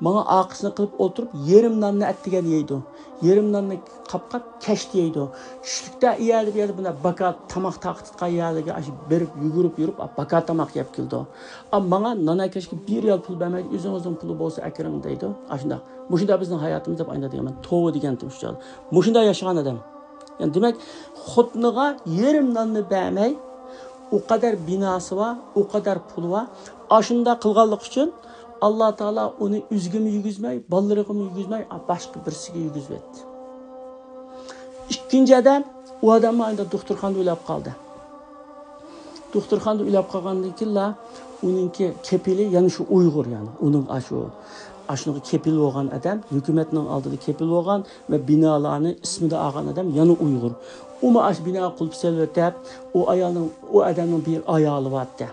ماڭا ئارقىسىنى قىلىپ ئولتۇرۇپ، يېرىم ناننى ئەتىگەن يەيدۇ. يېرىم ناننى قاپقاپ كەچتە يەيدۇ. چۈشلۈكتە ئۇ يەردە، بۇ يەردە بۇنداق باكا تاماق تارقىتىدىغان يەرلەرگە ئاشۇ بېرىپ، يۈگۈرۈپ يۈرۈپ، باكا تاماق يەپ كېلىدۇ. ئا، ماڭا نان ئەكىرىشكە بىر رىيال پۇل بەرمەيدۇ، ئۆزىڭىزنىڭ پۇلى بولسا ئەكىرىڭ» دەيدۇ. ئاشۇنداق. مۇشۇنداق بىزنىڭ ھاياتىمىز دەپ ئاينا دېگەن. مەن توۋا دېگەنتىم شۇ چاغدا. مۇشۇنداق ياشىغان ئادەم. يەنى دېمەك، خوتۇنىغا يېرىم ناننى بەرمەي، ئۇ قەدەر بىناسى بار، ئۇ قەدەر پۇلى بار. ئاشۇنداق قىلغانلىقى ئۈچۈن ئاللا تائالا ئۇنى ئۆزىگىمۇ يېگۈزمەي، بالىلىرىغىمۇ يېگۈزمەي، باشقا بىرسىگە يېگۈزۈۋەتتى. ئىككىنچى ئادەم، ئۇ ئادەممۇ ئايدا دوختۇرخانىدا ئۆلۈپ قالدى. دوختۇرخانىدا ئۆلۈپ قالغاندىن كېيىنلا ئۇنىڭكى كېپىلى يەنە شۇ ئۇيغۇر، يەنى ئۇنىڭ ئاشۇ، ئاشۇنىڭغا كېپىل بولغان ئادەم، ھۆكۈمەتنىڭ ئالدىدا كېپىل بولغان ۋە بىنالارنى ئىسمىدا ئالغان ئادەم يەنە ئۇيغۇر. ئۇمۇ ئاشۇ بىناغا قۇلۇپ سېلىۋېتىپ، ئۇ ئايالنىڭ، ئۇ ئادەمنىڭ بىر ئايالى بارتتى.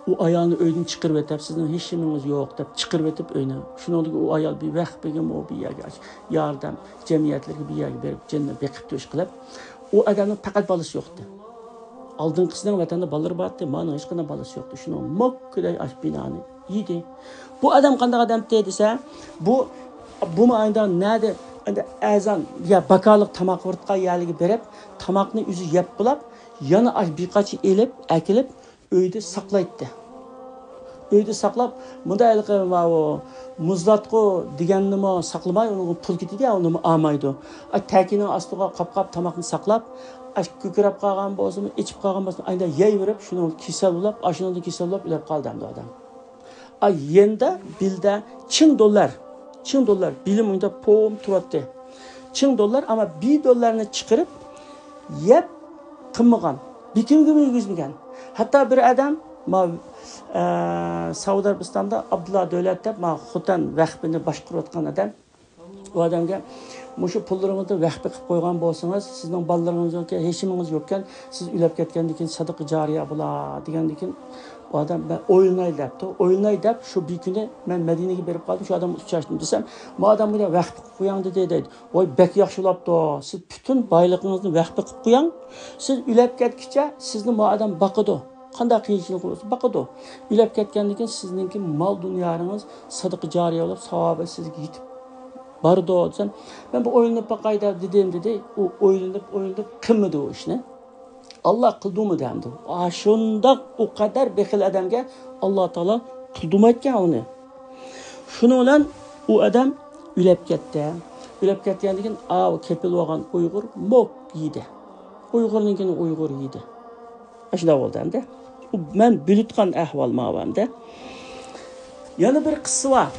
ئۇ ئايالنى ئۆيدىن چىقىرىۋېتىپ، «سىزنىڭ ھېچ نېمىڭىز يوق» دەپ چىقىرىۋېتىپ ئۆينى. شۇنىڭدىن ئۇ ئايال بىر ۋەخپىگىمۇ بىر يەرگە ياردەم جەمئىيەتلىرىگە بىر يەرگە بېرىپ جېنىنى بېقىپ تۆش قىلىپ، ئۇ ئادەمنىڭ پەقەت بالىسى يوقتى. ئالدىنقىسىنىڭ ۋەتەندە بالىلىرى بارتتى، مانىڭ ھېچقانداق بالىسى يوقتى. شۇنىڭ موككىدەي ئاش بىنانى يېدى. بۇ ئادەم قانداق ئادەمتى دېسە، بۇ، بۇمۇ ئايدا نەدە، ئەندى ئەزان يا باكالىق تاماق قىلىۋاتقان يەرلىرىگە بېرىپ، تاماقنى ئۆزى يەپ بولاپ، يەنە ئاش بىر قاچا ئېلىپ، ئەكېلىپ، ئۆيدە ساقلايتتى. ئۆيدە ساقلاپ، مۇنداق ھېلىقى ماۋۇ مۇزلاتقۇ دېگەننىمۇ ساقلىماي، ئۇنىڭغا پۇل كېتىدۇ يا، ئۇنىمۇ ئالمايدۇ. ئا، تەكىنىڭ ئاستىغا قاپقاپ تاماقنى ساقلاپ، ئا، كۆكرەپ قالغان بولسىمۇ، ئېچىپ قالغان بولسىمۇ، ئايدا يەيۋېرىپ، شۇنىڭ كېسەل بولاپ، ئاشۇنىڭدىن كېسەل بولاپ ئۆلۈپ قالدى ئەمدى ئادەم. ئا، يېنىدا بىلدە چىڭ دوللار، چىڭ دوللار، بىلىم ئۇندا پوم تۇراتتى. چىڭ دوللار، ئەمما بىر دوللارنى چىقىرىپ يەپ قىلمىغان، بىكىمگىمۇ يېگۈزمىگەن. ھەتتا بىر ئادەم ما، ئە، سەئۇدى ئەرەبىستاندا ئابدۇللا دۆلەت دەپ، ما، خوتەن ۋەقپىنى باشقۇرۇۋاتقان ئادەم. ئۇ ئادەمگە، مۇشۇ پۇللىرىڭىزنى ۋەقپە قىلىپ قويغان بولسىڭىز، سىزنىڭ بالىلىرىڭىزنىڭكى ھېچنېمىڭىز يوقكەن، سىز ئۆلۈپ كەتكەندىن كېيىن سەدىقە جارىيە بولا، دېگەندىن كېيىن، ئۇ ئادەم، مەن ئويلىناي دەپتۇ. ئويلىناي دەپ، شۇ بىر كۈنى مەن مەدىنىگە بېرىپ قالدىم، شۇ ئادەم ئۇچراشتىم دېسەم، ما ئادەم بۇنى ۋەقپە قىلىپ قوياڭ دېدى، دەيدۇ. ۋاي، بەك ياخشى بولاپتۇ. سىز پۈتۈن بايلىقىڭىزنى ۋەقپە قىلىپ قوياڭ. سىز ئۆلۈپ كەتكىچە سىزنى ما ئادەم باقىدۇ. قانداق قىيىنچىلىق بولسا باقىدۇ. ئۆلۈپ كەتكەندىن كېيىن سىزنىڭكى مال دۇنيالىرىڭىز سەدىقە جارىيە بولۇپ، ساۋابى سىزگە يېتىپ بارىدۇ دېسەم، مەن بىر ئويلىنىپ باقاي دەپ دېدىم، دېدى. ئۇ ئويلىنىپ، ئويلىنىپ قىلمىدى ئۇ ئىشنى. ئاللا قىلدىمۇ دەمدۇ. ئاشۇنداق ئۇ قەدەر بېخىل ئادەمگە ئاللا تائالا قىلدۇمايتكەن ئۇنى. شۇنىڭ بىلەن ئۇ ئادەم ئۆلۈپ كەتتى. ئۆلۈپ كەتكەندىن كېيىن ئاۋۇ كېپىل بولغان ئۇيغۇر موك يېدى. ئۇيغۇرنىڭكىنى ئۇيغۇر يېدى. ئاشۇنداق بولدى ئەمدى. ئۇ مەن بىلىۋاتقان ئەھۋال ماۋۇ ئەمدى. يەنە بىر قىسسا بار.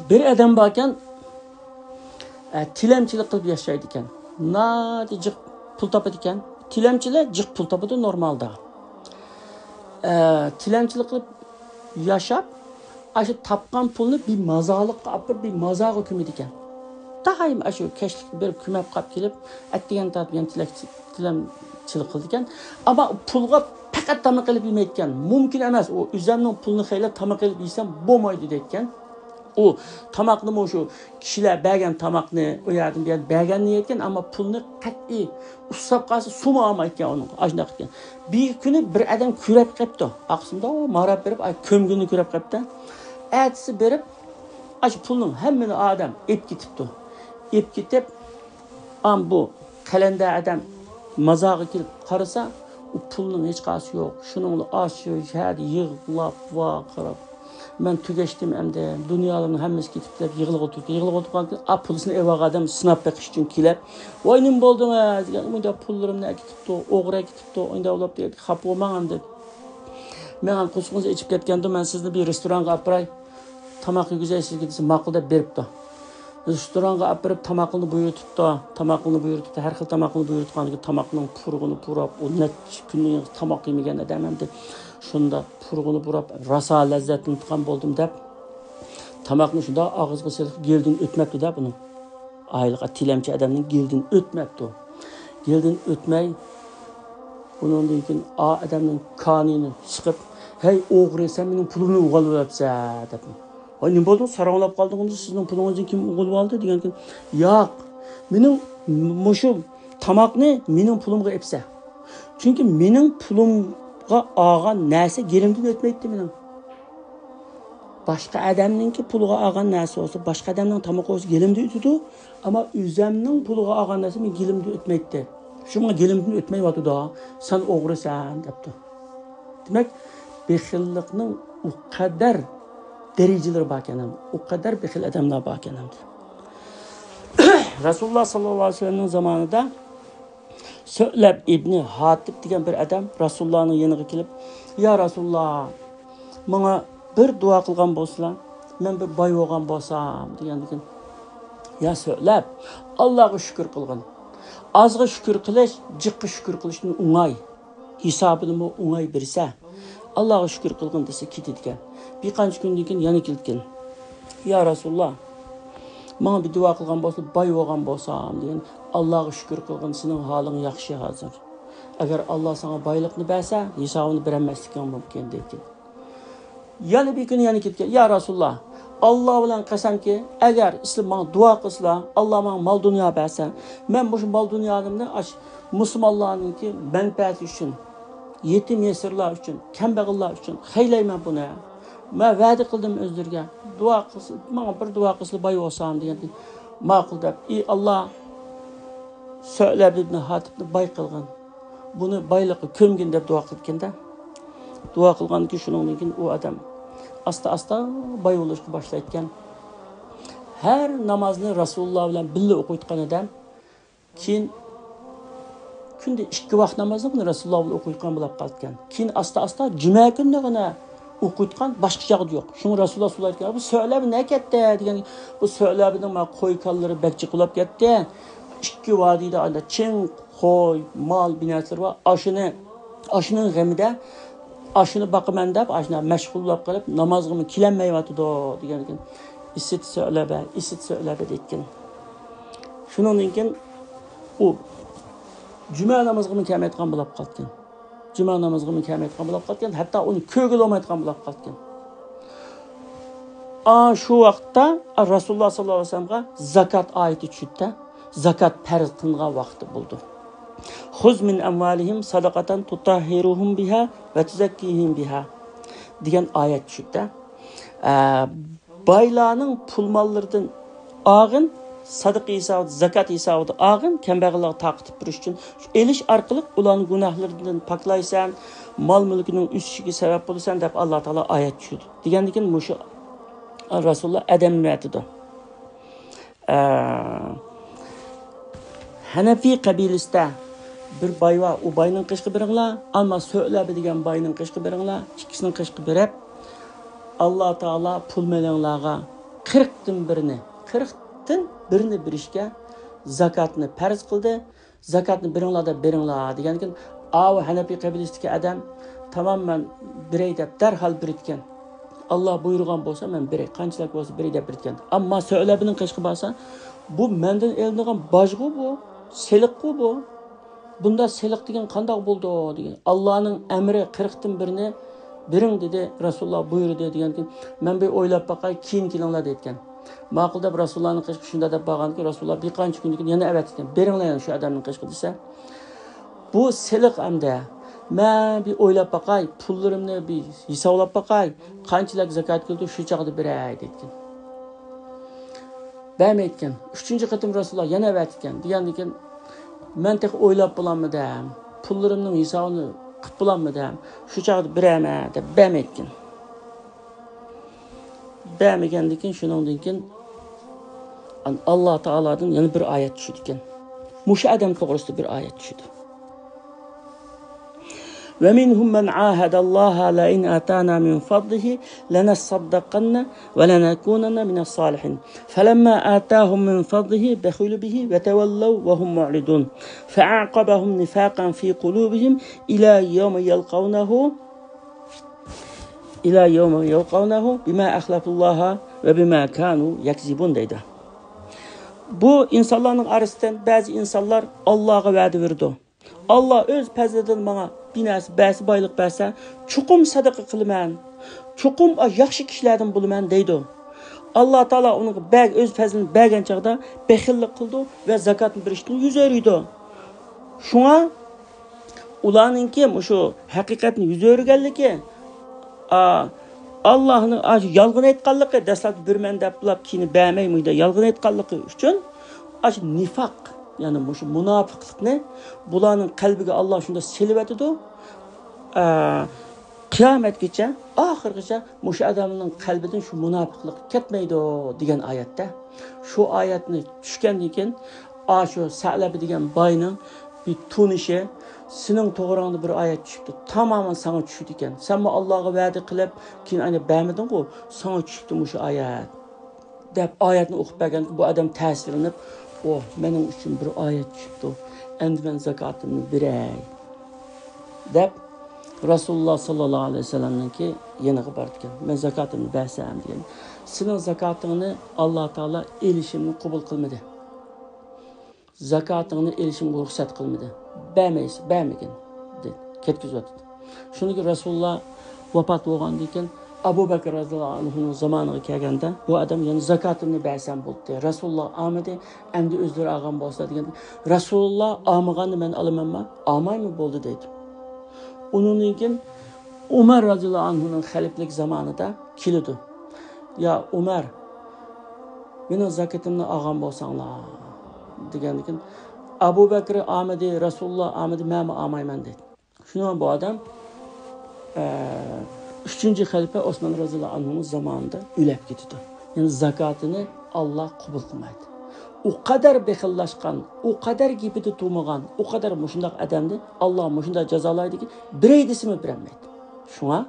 بىر ئادەم باركەن، ئە، تىلەمچىلىك قىلىپ ياشايدىكەن. ناھايىتى جىق پۇل تاپىدىكەن. تىلەمچىلەر جىق پۇل تاپىدۇ نورمالدا. ئە، تىلەمچىلىك قىلىپ ياشاپ، ئاشۇ تاپقان پۇلنى بىر مازارلىققا ئاپىرىپ، بىر مازارغا كۆمىدىكەن. دائىم ئاشۇ كەچلىك بېرىپ كۆمۈپ قاپ كېلىپ، ئەتىگەن تارتىپ يەنە تىلەك-، تىلەمچىلىك قىلىدىكەن. ئەمما پۇلغا پەقەت تاماق ئېلىپ يېمەيدىكەن. مۇمكىن ئەمەس، ئۇ ئۆزۈمنىڭ پۇلىنى خەجلەپ تاماق ئېلىپ يېسەم بولمايدۇ دەيدىكەن. ئۇ تاماقنىمۇ شۇ كىشىلەر بەرگەن تاماقنى ئۇ يەردىن بۇ يەردىن بەرگەننى يەيدىكەن، ئەمما پۇلنى قەتئىي ئۇسساپ قالسا سۇمۇ ئالمايدىكەن ئۇنىڭغا، ئاشۇنداق ئىكەن. بىر كۈنى بىر ئادەم كۆرۈپ قېپتۇ. ئاقسۇمدا ئۇ ماراپ بېرىپ، ئاي، كۆمگىنىنى كۆرۈپ قېپتۇ. ئەتىسى بېرىپ، ئاشۇ پۇلنىڭ ھەممىنى ئادەم ئېلىپ كېتىپتۇ. ئېلىپ كېتىپ، ئام بۇ قەلەندەر ئادەم مازارغا كېلىپ قارىسا، ئۇ پۇلنىڭ ھېچقايسىسى يوق. شۇنىڭ بىلەن ئاشۇ شەھەردە يىغلاپ، ۋارقىراپ، مەن تۈگەشتىم ئەمدى، دۇنيالىرىمنىڭ ھەممىسى كېتىپ دەپ يىغلىغا ئولتۇردى. يىغلىغا ئولتۇرغان كېيىن، ئا، پۇلىسىنى ئېلىۋالغان ئادەم سىناپ بېقىش ئۈچۈن كېلىپ، ۋاي، نېمە بولدىڭىز؟ دېگەن، مۇنداق پۇللىرىمنى ئەكېتىپتۇ، ئوغرى ئەكېتىپتۇ، ئۇنداق بولۇپ دېگەن، خاپا بولماڭ ئەمدى. مېنىڭ قورسىقىڭىز ئېچىپ كەتكەندۇ، مەن سىزنى بىر رېستورانغا ئاپىراي، تاماق يېگۈزەي سىزگە دېسە، ماقۇل دەپ بېرىپتۇ. رېستورانغا ئاپىرىپ تاماقنى بۇيرۇتۇپتۇ. تاماقنى بۇيرۇتۇپتۇ. ھەر خىل تاماقنى بۇيرۇتقاندىن كېيىن تاماقنىڭ پۇرىقىنى پۇراپ، ئۇ نەچچە كۈندىن تاماق يېمىگەن ئادەم ئەمدى شۇنداق پۇرىقىنى پۇراپ، راسا لەززەتلىنىۋاتقان بولدۇم دەپ، تاماقنى شۇنداق ئاغزىغا سېلىپ گېلىدىن ئۆتمەپتۇ دەپ ئۇنىڭ. ئايلىق تىلەمچى ئادەمنىڭ گېلىدىن ئۆتمەپتۇ. گېلىدىن ئۆتمەي، ئۇنىڭدىن كېيىن ئا ئادەمنىڭ كانىيىنى سىقىپ، ھەي ئوغرى، سەن مېنىڭ پۇلۇمنى ئوغرىلاپ ئەپسەن دەپ. ۋاي، نېمە بولدۇڭ؟ ساراڭلاپ قالدىڭىز، سىزنىڭ پۇلىڭىزنى كىم ئوغرىلاپ ئالدى دېگەن كېيىن، ياق، مېنىڭ مۇشۇ تاماقنى مېنىڭ پۇلۇمغا ئېپسە. چۈنكى مېنىڭ پۇلۇمغا ئالغان نەرسە گېلىمدىن ئۆتمەيتتى مېنىڭ. باشقا ئادەمنىڭكى پۇلىغا ئالغان نەرسە بولسا، باشقا ئادەمنىڭ تامىقى بولسا گېلىمدە ئۆتىدۇ، ئەمما ئۆزەمنىڭ پۇلىغا ئالغان نەرسە مېنىڭ گېلىمدە ئۆتمەيتتى. شۇ ماڭا گېلىمدىن ئۆتمەيۋاتىدۇ، سەن ئوغرىسەن دەپتۇ. دېمەك، بېخىللىقنىڭ ئۇ قەدەر دەرىجىلىرى باركەن، ئۇ قەدەر بېخىل ئادەملەر باركەن. رەسۇلۇللا ساللاللاھۇ ئەلەيھى ۋەسەللەمنىڭ زامانىدا سۆلەب ئىبنى ھاتىب دېگەن بىر ئادەم رەسۇلۇللانىڭ يېنىغا كېلىپ، يا رەسۇلۇللا، ماڭا بىر دۇئا قىلغان بولسىلا، مەن بىر باي بولغان بولسام دېگەندىكىن، يا سۆلەب، ئاللاغا شۈكۈر قىلغىن. ئازغا شۈكۈر قىلىش جىققا شۈكۈر قىلىشتىن ئوڭاي. ھېسابىنىمۇ ئوڭاي بېرىسە، ئاللاغا شۈكۈر قىلغىن دېسە كېتىدىكەن. بىر قانچە كۈندىن كېيىن يەنە كېلىدىكەن. يا رەسۇلۇللا، ماڭا بىر دۇئا قىلغان بولسا، باي بولغان بولسام دېگەن. ئاللاغا شۈكۈر قىلغىن، سېنىڭ ھالىڭ ياخشى ھازىر. ئەگەر ئاللا ساڭا بايلىقنى بەرسە، ھېسابىنى بېرەلمەسلىكىڭ مۇمكىن دەيدىكەن. يەنە بىر كۈنى يەنە كېلىدىكەن. يا رەسۇلۇللا، ئاللا بىلەن قەسەمكى، ئەگەر سىلەر ماڭا دۇئا قىلسىلا، ئاللا ماڭا مال دۇنيا بەرسە، مەن مۇشۇ مال دۇنيانىمنى ئاش مۇسۇلمانلارنىڭكى مەنپەئەتى ئۈچۈن، يېتىم يېسىرلار ئۈچۈن، كەمبەغەللەر ئۈچۈن خەجلەيمەن بۇنى. مەن ۋەدە قىلدىم ئۆزلىرىگە. دۇئا قىلسا، ماڭا بىر دۇئا قىلسا باي بولسام دېگەندىن، ماقۇل دەپ، ئى ئاللا، سۆلەب ئىبنى ھاتىبنى باي قىلغىن. بۇنى بايلىققا كۆمگىن دەپ دۇئا قىلىدىكەن-دە. دۇئا قىلغاندىن كېيىن شۇنىڭدىن كېيىن ئۇ ئادەم ئاستا-ئاستا باي بولۇشقا باشلايدىكەن. ھەر نامازنى رەسۇلۇللا بىلەن بىللە ئوقۇيدىغان ئادەم. كېيىن كۈندە ئىككى ۋاق نامازنى رەسۇلۇللا بىلەن ئوقۇيدىغان بولۇپ قالىدىكەن. كېيىن ئاستا-ئاستا جۈمە كۈنىگىنە ئوقۇيدىغان، باشقا چاغدا يوق. شۇڭا رەسۇلۇللا سورايدىكەن، بۇ سۆلەب نەگە كەتتى دېگەن. بۇ سۆلەبنىڭ ما قوي كالىلىرى بەك جىق بولاپ كەتتى. ئىككى ۋادىدا ئاندا چىڭ قوي، مال، بىر نەرسىلىرى بار. ئاشۇنى، ئاشۇنىڭ غېمىدە ئاشۇنى باقىمەن دەپ، ئاشۇنداق مەشغۇللاپ قېلىپ، نامازغىمۇ كېلەلمەيۋاتىدۇ دېگەندىكىن، ئىسىت سۆلەبە، ئىسىت سۆلەبە دەيتكەن. شۇنىڭدىن كېيىن ئۇ جۈمە نامىزىغىمۇ كەلمەيدىغان بولۇپ قالىدىكەن. جۈمە نامىزىغىمۇ كەلمەيدىغان بولۇپ قالىدىكەن. ھەتتا ئۇنى كۆرگىلى بولمايدىغان بولۇپ قالىدىكەن. ئا، شۇ ۋاقىتتا رەسۇلۇللا ساللاللاھۇ ئەلەيھى ۋەسەللەمگە زاكات ئايىتى چۈشۈپتە، زاكات پەرز قىلىنغان ۋاقتى بولدى. خۇز مىن ئەمۋالىھىم ساداقاتەن تۇتەھھىرۇھۇم بىھا ۋە تۇزەككىھىم بىھا دېگەن ئايەت چۈشۈپتە. ئە، بايلارنىڭ پۇل ماللىرىدىن ئالغىن، سادىقە ھېسابىدا، زاكات ھېسابىدا ئالغىن، كەمبەغەللەرگە تارقىتىپ بېرىش ئۈچۈن، ئېلىش ئارقىلىق ئۇلارنى گۇناھلىرىدىن پاكلايسەن، مال مۈلكىنىڭ ئۆسۈشىگە سەۋەب بولىسەن دەپ ئاللا تائالا ئايەت چۈشۈردى. دېگەندىكىن مۇشۇ رەسۇلۇللا ئادەمنى ئەتىدۇ. ئە، ھەنەفىي قەبىلىسىدە بىر باي بار، ئۇ باينىڭ قېشىغا بېرىڭلار، ئەمما سۆلەبە دېگەن باينىڭ قېشىغا بېرىڭلار، ئىككىسىنىڭ قېشىغا بېرىپ، ئاللا تائالا پۇل مېلىڭلارغا قىرىقتىن بىرنى، قىرىقتىن بىرنى بېرىشكە زاكاتنى پەرز قىلدى. زاكاتنى بېرىڭلار دەپ بېرىڭلار دېگەندىكىن، ئاۋۇ ھەنەپىي قەبىلىسىدىكى ئادەم، تامام، مەن بېرەي دەپ دەرھال بېرىدىكەن. ئاللا بۇيرۇغان بولسا مەن بېرەي، قانچىلىك بولسا بېرەي دەپ بېرىدىكەن. ئەمما سۆلەبىنىڭ قېشىغا بارسا، بۇ مەندىن ئېلىنىدىغان باجغۇ بۇ، سېلىققۇ بۇ. بۇندا سېلىق دېگەن قانداق بولىدۇ دېگەن. ئاللانىڭ ئەمرى قىرىقتىن بىرنى بېرىڭ دېدى، رەسۇلۇللا بۇيرۇدى دېگەندىكىن، مەن بىر ئويلاپ باقاي، كېيىن كېلىڭلار دەيدىكەن. ماقۇل دەپ رەسۇلۇللانىڭ قېشىغا شۇنداق دەپ بارغاندىكىن، رەسۇلۇللا بىر قانچە كۈندىن كېيىن يەنە ئەۋەتكەن. بېرىڭلار يەنە شۇ ئادەمنىڭ قېشىغا دېسە، بۇ سېلىق ئەمدى. مەن بىر ئويلاپ باقاي، پۇللىرىمنى بىر ھېسابلاپ باقاي، قانچىلىك زاكات كېلىدۇ، شۇ چاغدا بېرەي دەيدىكەن. بەرمەيدىكەن. ئۈچىنچى قېتىم رەسۇلۇللا يەنە ئەۋەتكەن. دېگەندىكىن، مەن تېخى ئويلاپ بولالمىدىم. پۇللىرىمنىڭ ھېسابىنى قىلىپ بولالمىدىم. شۇ چاغدا بېرەمەن دەپ بەرمەيدىكەن. بەرمىگەندىن كېيىن، شۇنىڭدىن كېيىن ئاللا تائالادىن يەنە بىر ئايەت چۈشىدىكەن. مۇشۇ ئادەم توغرىسىدا بىر ئايەت چۈشىدۇ. ومنهم من عاهد الله لئن آتانا من فضله لنصدقن ولنكونن من الصالحين فلما آتاهم من فضله بخلوا به وتولوا وهم معرضون فأعقبهم نفاقا في قلوبهم إلى يوم يلقونه إلى يوم يلقونه بما أخلفوا الله وبما كانوا يكذبون دەيدۇ. بۇ ئىنسانلارنىڭ ئارىسىدىن بەزى ئىنسانلار ئاللاغا ۋەدە بېرىدۇ. ئاللا ئۆز پەزلىدىن ماڭا بىر نەرسە بەرسە، بايلىق بەرسە، چوقۇم سەدىقە قىلىمەن، چوقۇم ياخشى كىشىلەردىن بولىمەن دەيدۇ. ئاللا تائالا ئۇنىڭغا بەر-، ئۆز پەزلىنى بەرگەن چاغدا بېخىللىق قىلىدۇ ۋە زاكاتنى بېرىشتىن يۈز ئۆرۈيدۇ. شۇڭا ئۇلارنىڭكى مۇشۇ ھەقىقەتنى يۈز ئۆرۈگەنلىكى، ئا، ئاللاھنى ئاشۇ يالغان ئېيتقانلىقى، دەسلەپتە بېرىمەن دەپ بولۇپ، كېيىن بەرمەي مۇنداق يالغان ئېيتقانلىقى ئۈچۈن ئاشۇ نىفاق، يەنى مۇشۇ مۇناپىقلىقنى بۇلارنىڭ قەلبىگە ئاللا شۇنداق سېلىۋېتىدۇ. ئا، قىيامەتكىچە، ئاخىرغىچە مۇشۇ ئادەمنىڭ قەلبىدىن شۇ مۇناپىقلىق كەتمەيدۇ دېگەن ئايەتتە. شۇ ئايەتنى چۈشكەندىن كېيىن، ئاشۇ سەلەبە دېگەن باينىڭ بىر تونۇشى، سېنىڭ توغراڭدا بىر ئايەت چۈشۈپتۇ، تامامەن ساڭا چۈشىدىكەن. سەنمۇ ئاللاغا ۋەدە قىلىپ، كېيىن ئەنە بەرمىدىڭغۇ، ساڭا چۈشۈپتۇ مۇشۇ ئايەت، دەپ ئايەتنى ئوقۇپ بەرگەندىكىن، بۇ ئادەم تەسىرلىنىپ، ئوھ، مېنىڭ ئۈچۈن بىر ئايەت چۈشۈپتۇ، ئەمدى مەن زاكاتىمنى بېرەي، دەپ رەسۇلۇللا ساللاللاھۇ ئەلەيھى ۋەسەللەمنىڭكى يېنىغا بارىدىكەن. مەن زاكاتىمنى بەرسەم دېگەن. سېنىڭ زاكاتىڭنى ئاللا تائالا ئېلىشىمنى قوبۇل قىلمىدى. زاكاتىڭنى ئېلىشىمغا رۇخسەت قىلمىدى. بەرمەيسەن، بەرمىگىن، دېدى. كەتكۈزۈۋەتتى. شۇنىڭ كېيىن رەسۇلۇللا ۋاپات بولغاندىن كېيىن، ئەبۇ بەكرى رەزىياللاھۇ ئەنھۇنىڭ زامانىغا كەلگەندە، بۇ ئادەم يەنە زاكاتىمنى بەرسەم بولدى. رەسۇلۇللا ئالمىدى، ئەمدى ئۆزلىرى ئالغان بولسا دېگەن. رەسۇلۇللا ئالمىغاننى مەن ئالىمەنما؟ ئالمايمۇ بولدى دەيدۇ. ئۇنىڭدىن كېيىن ئۆمەر رەزىياللاھۇ ئەنھۇنىڭ خەلىپىلىك زامانىدا كېلىدۇ. يا ئۆمەر، مېنىڭ زاكىتىمنى ئالغان بولساڭلار، دېگەندىكىن، ئەبۇ بەكرى ئالمىدى، رەسۇلۇللا ئالمىدى، مەنمۇ ئالمايمەن دەيدۇ. شۇنىڭ بۇ ئادەم، ئە، ئۈچىنچى خەلىپە ئوسمان رەزىياللاھۇ ئەنھۇنىڭ زامانىدا ئۆلۈپ كېتىدۇ. يەنى زاكاتىنى ئاللا قوبۇل قىلمايدۇ. ئۇ قەدەر بېخىللاشقان، ئۇ قەدەر گېپىدە تۇرمىغان، ئۇ قەدەر مۇشۇنداق ئادەمنى ئاللا مۇشۇنداق جازالايدىكى، بېرەي دېسىمۇ بېرەلمەيدۇ. شۇڭا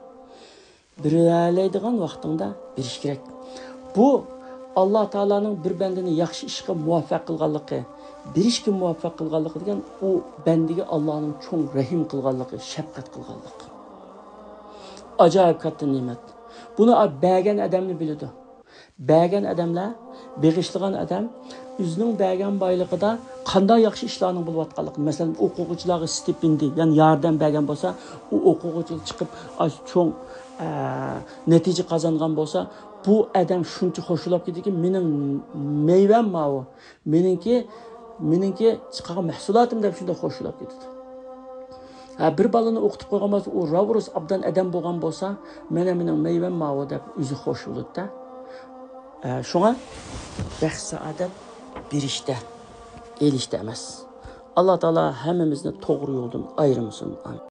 بېرەلەيدىغان ۋاقتىڭدا بېرىش كېرەك. بۇ ئاللا تائالانىڭ بىر بەندىنى ياخشى ئىشقا مۇۋەپپەق قىلغانلىقى، بېرىشكە مۇۋەپپەق قىلغانلىقى دېگەن ئۇ بەندىگە ئاللانىڭ چوڭ رەھىم قىلغانلىقى، شەپقەت قىلغانلىقى. ئاجايىپ كاتتا نېمەت. بۇنى بەرگەن ئادەملا بىلىدۇ. بەرگەن ئادەملەر، بېغىشلىغان ئادەم ئۆزىنىڭ بەرگەن بايلىقىدا قانداق ياخشى ئىشلارنىڭ بولۇۋاتقانلىقىنى، مەسىلەن، ئوقۇغۇچىلارغا ستىپېندىيە، يەنى ياردەم بەرگەن بولسا، ئۇ ئوقۇغۇچى چىقىپ ئاشۇ چوڭ، ئە، نەتىجە قازانغان بولسا، بۇ ئادەم شۇنچە خوش بولۇپ كېتىدىكى، مېنىڭ مېۋەم ماۋۇ، مېنىڭكى، مېنىڭكى چىقارغان مەھسۇلاتىم دەپ شۇنداق خوش بولۇپ كېتىدۇ. ھە، بىر بالىنى ئوقۇتۇپ قويغان بولسا، ئۇ راۋۇرۇس ئابدان ئادەم بولغان بولسا، مانا مېنىڭ مېۋەم ماۋۇ دەپ ئۆزى خوش بولىدۇ-دە. ھە، شۇڭا بەخت سائادەت بېرىشتە، ئېلىشتا ئەمەس. ئاللا تائالا ھەممىمىزنى توغرا يولدىن ئايرىمىسۇن. ئامىن.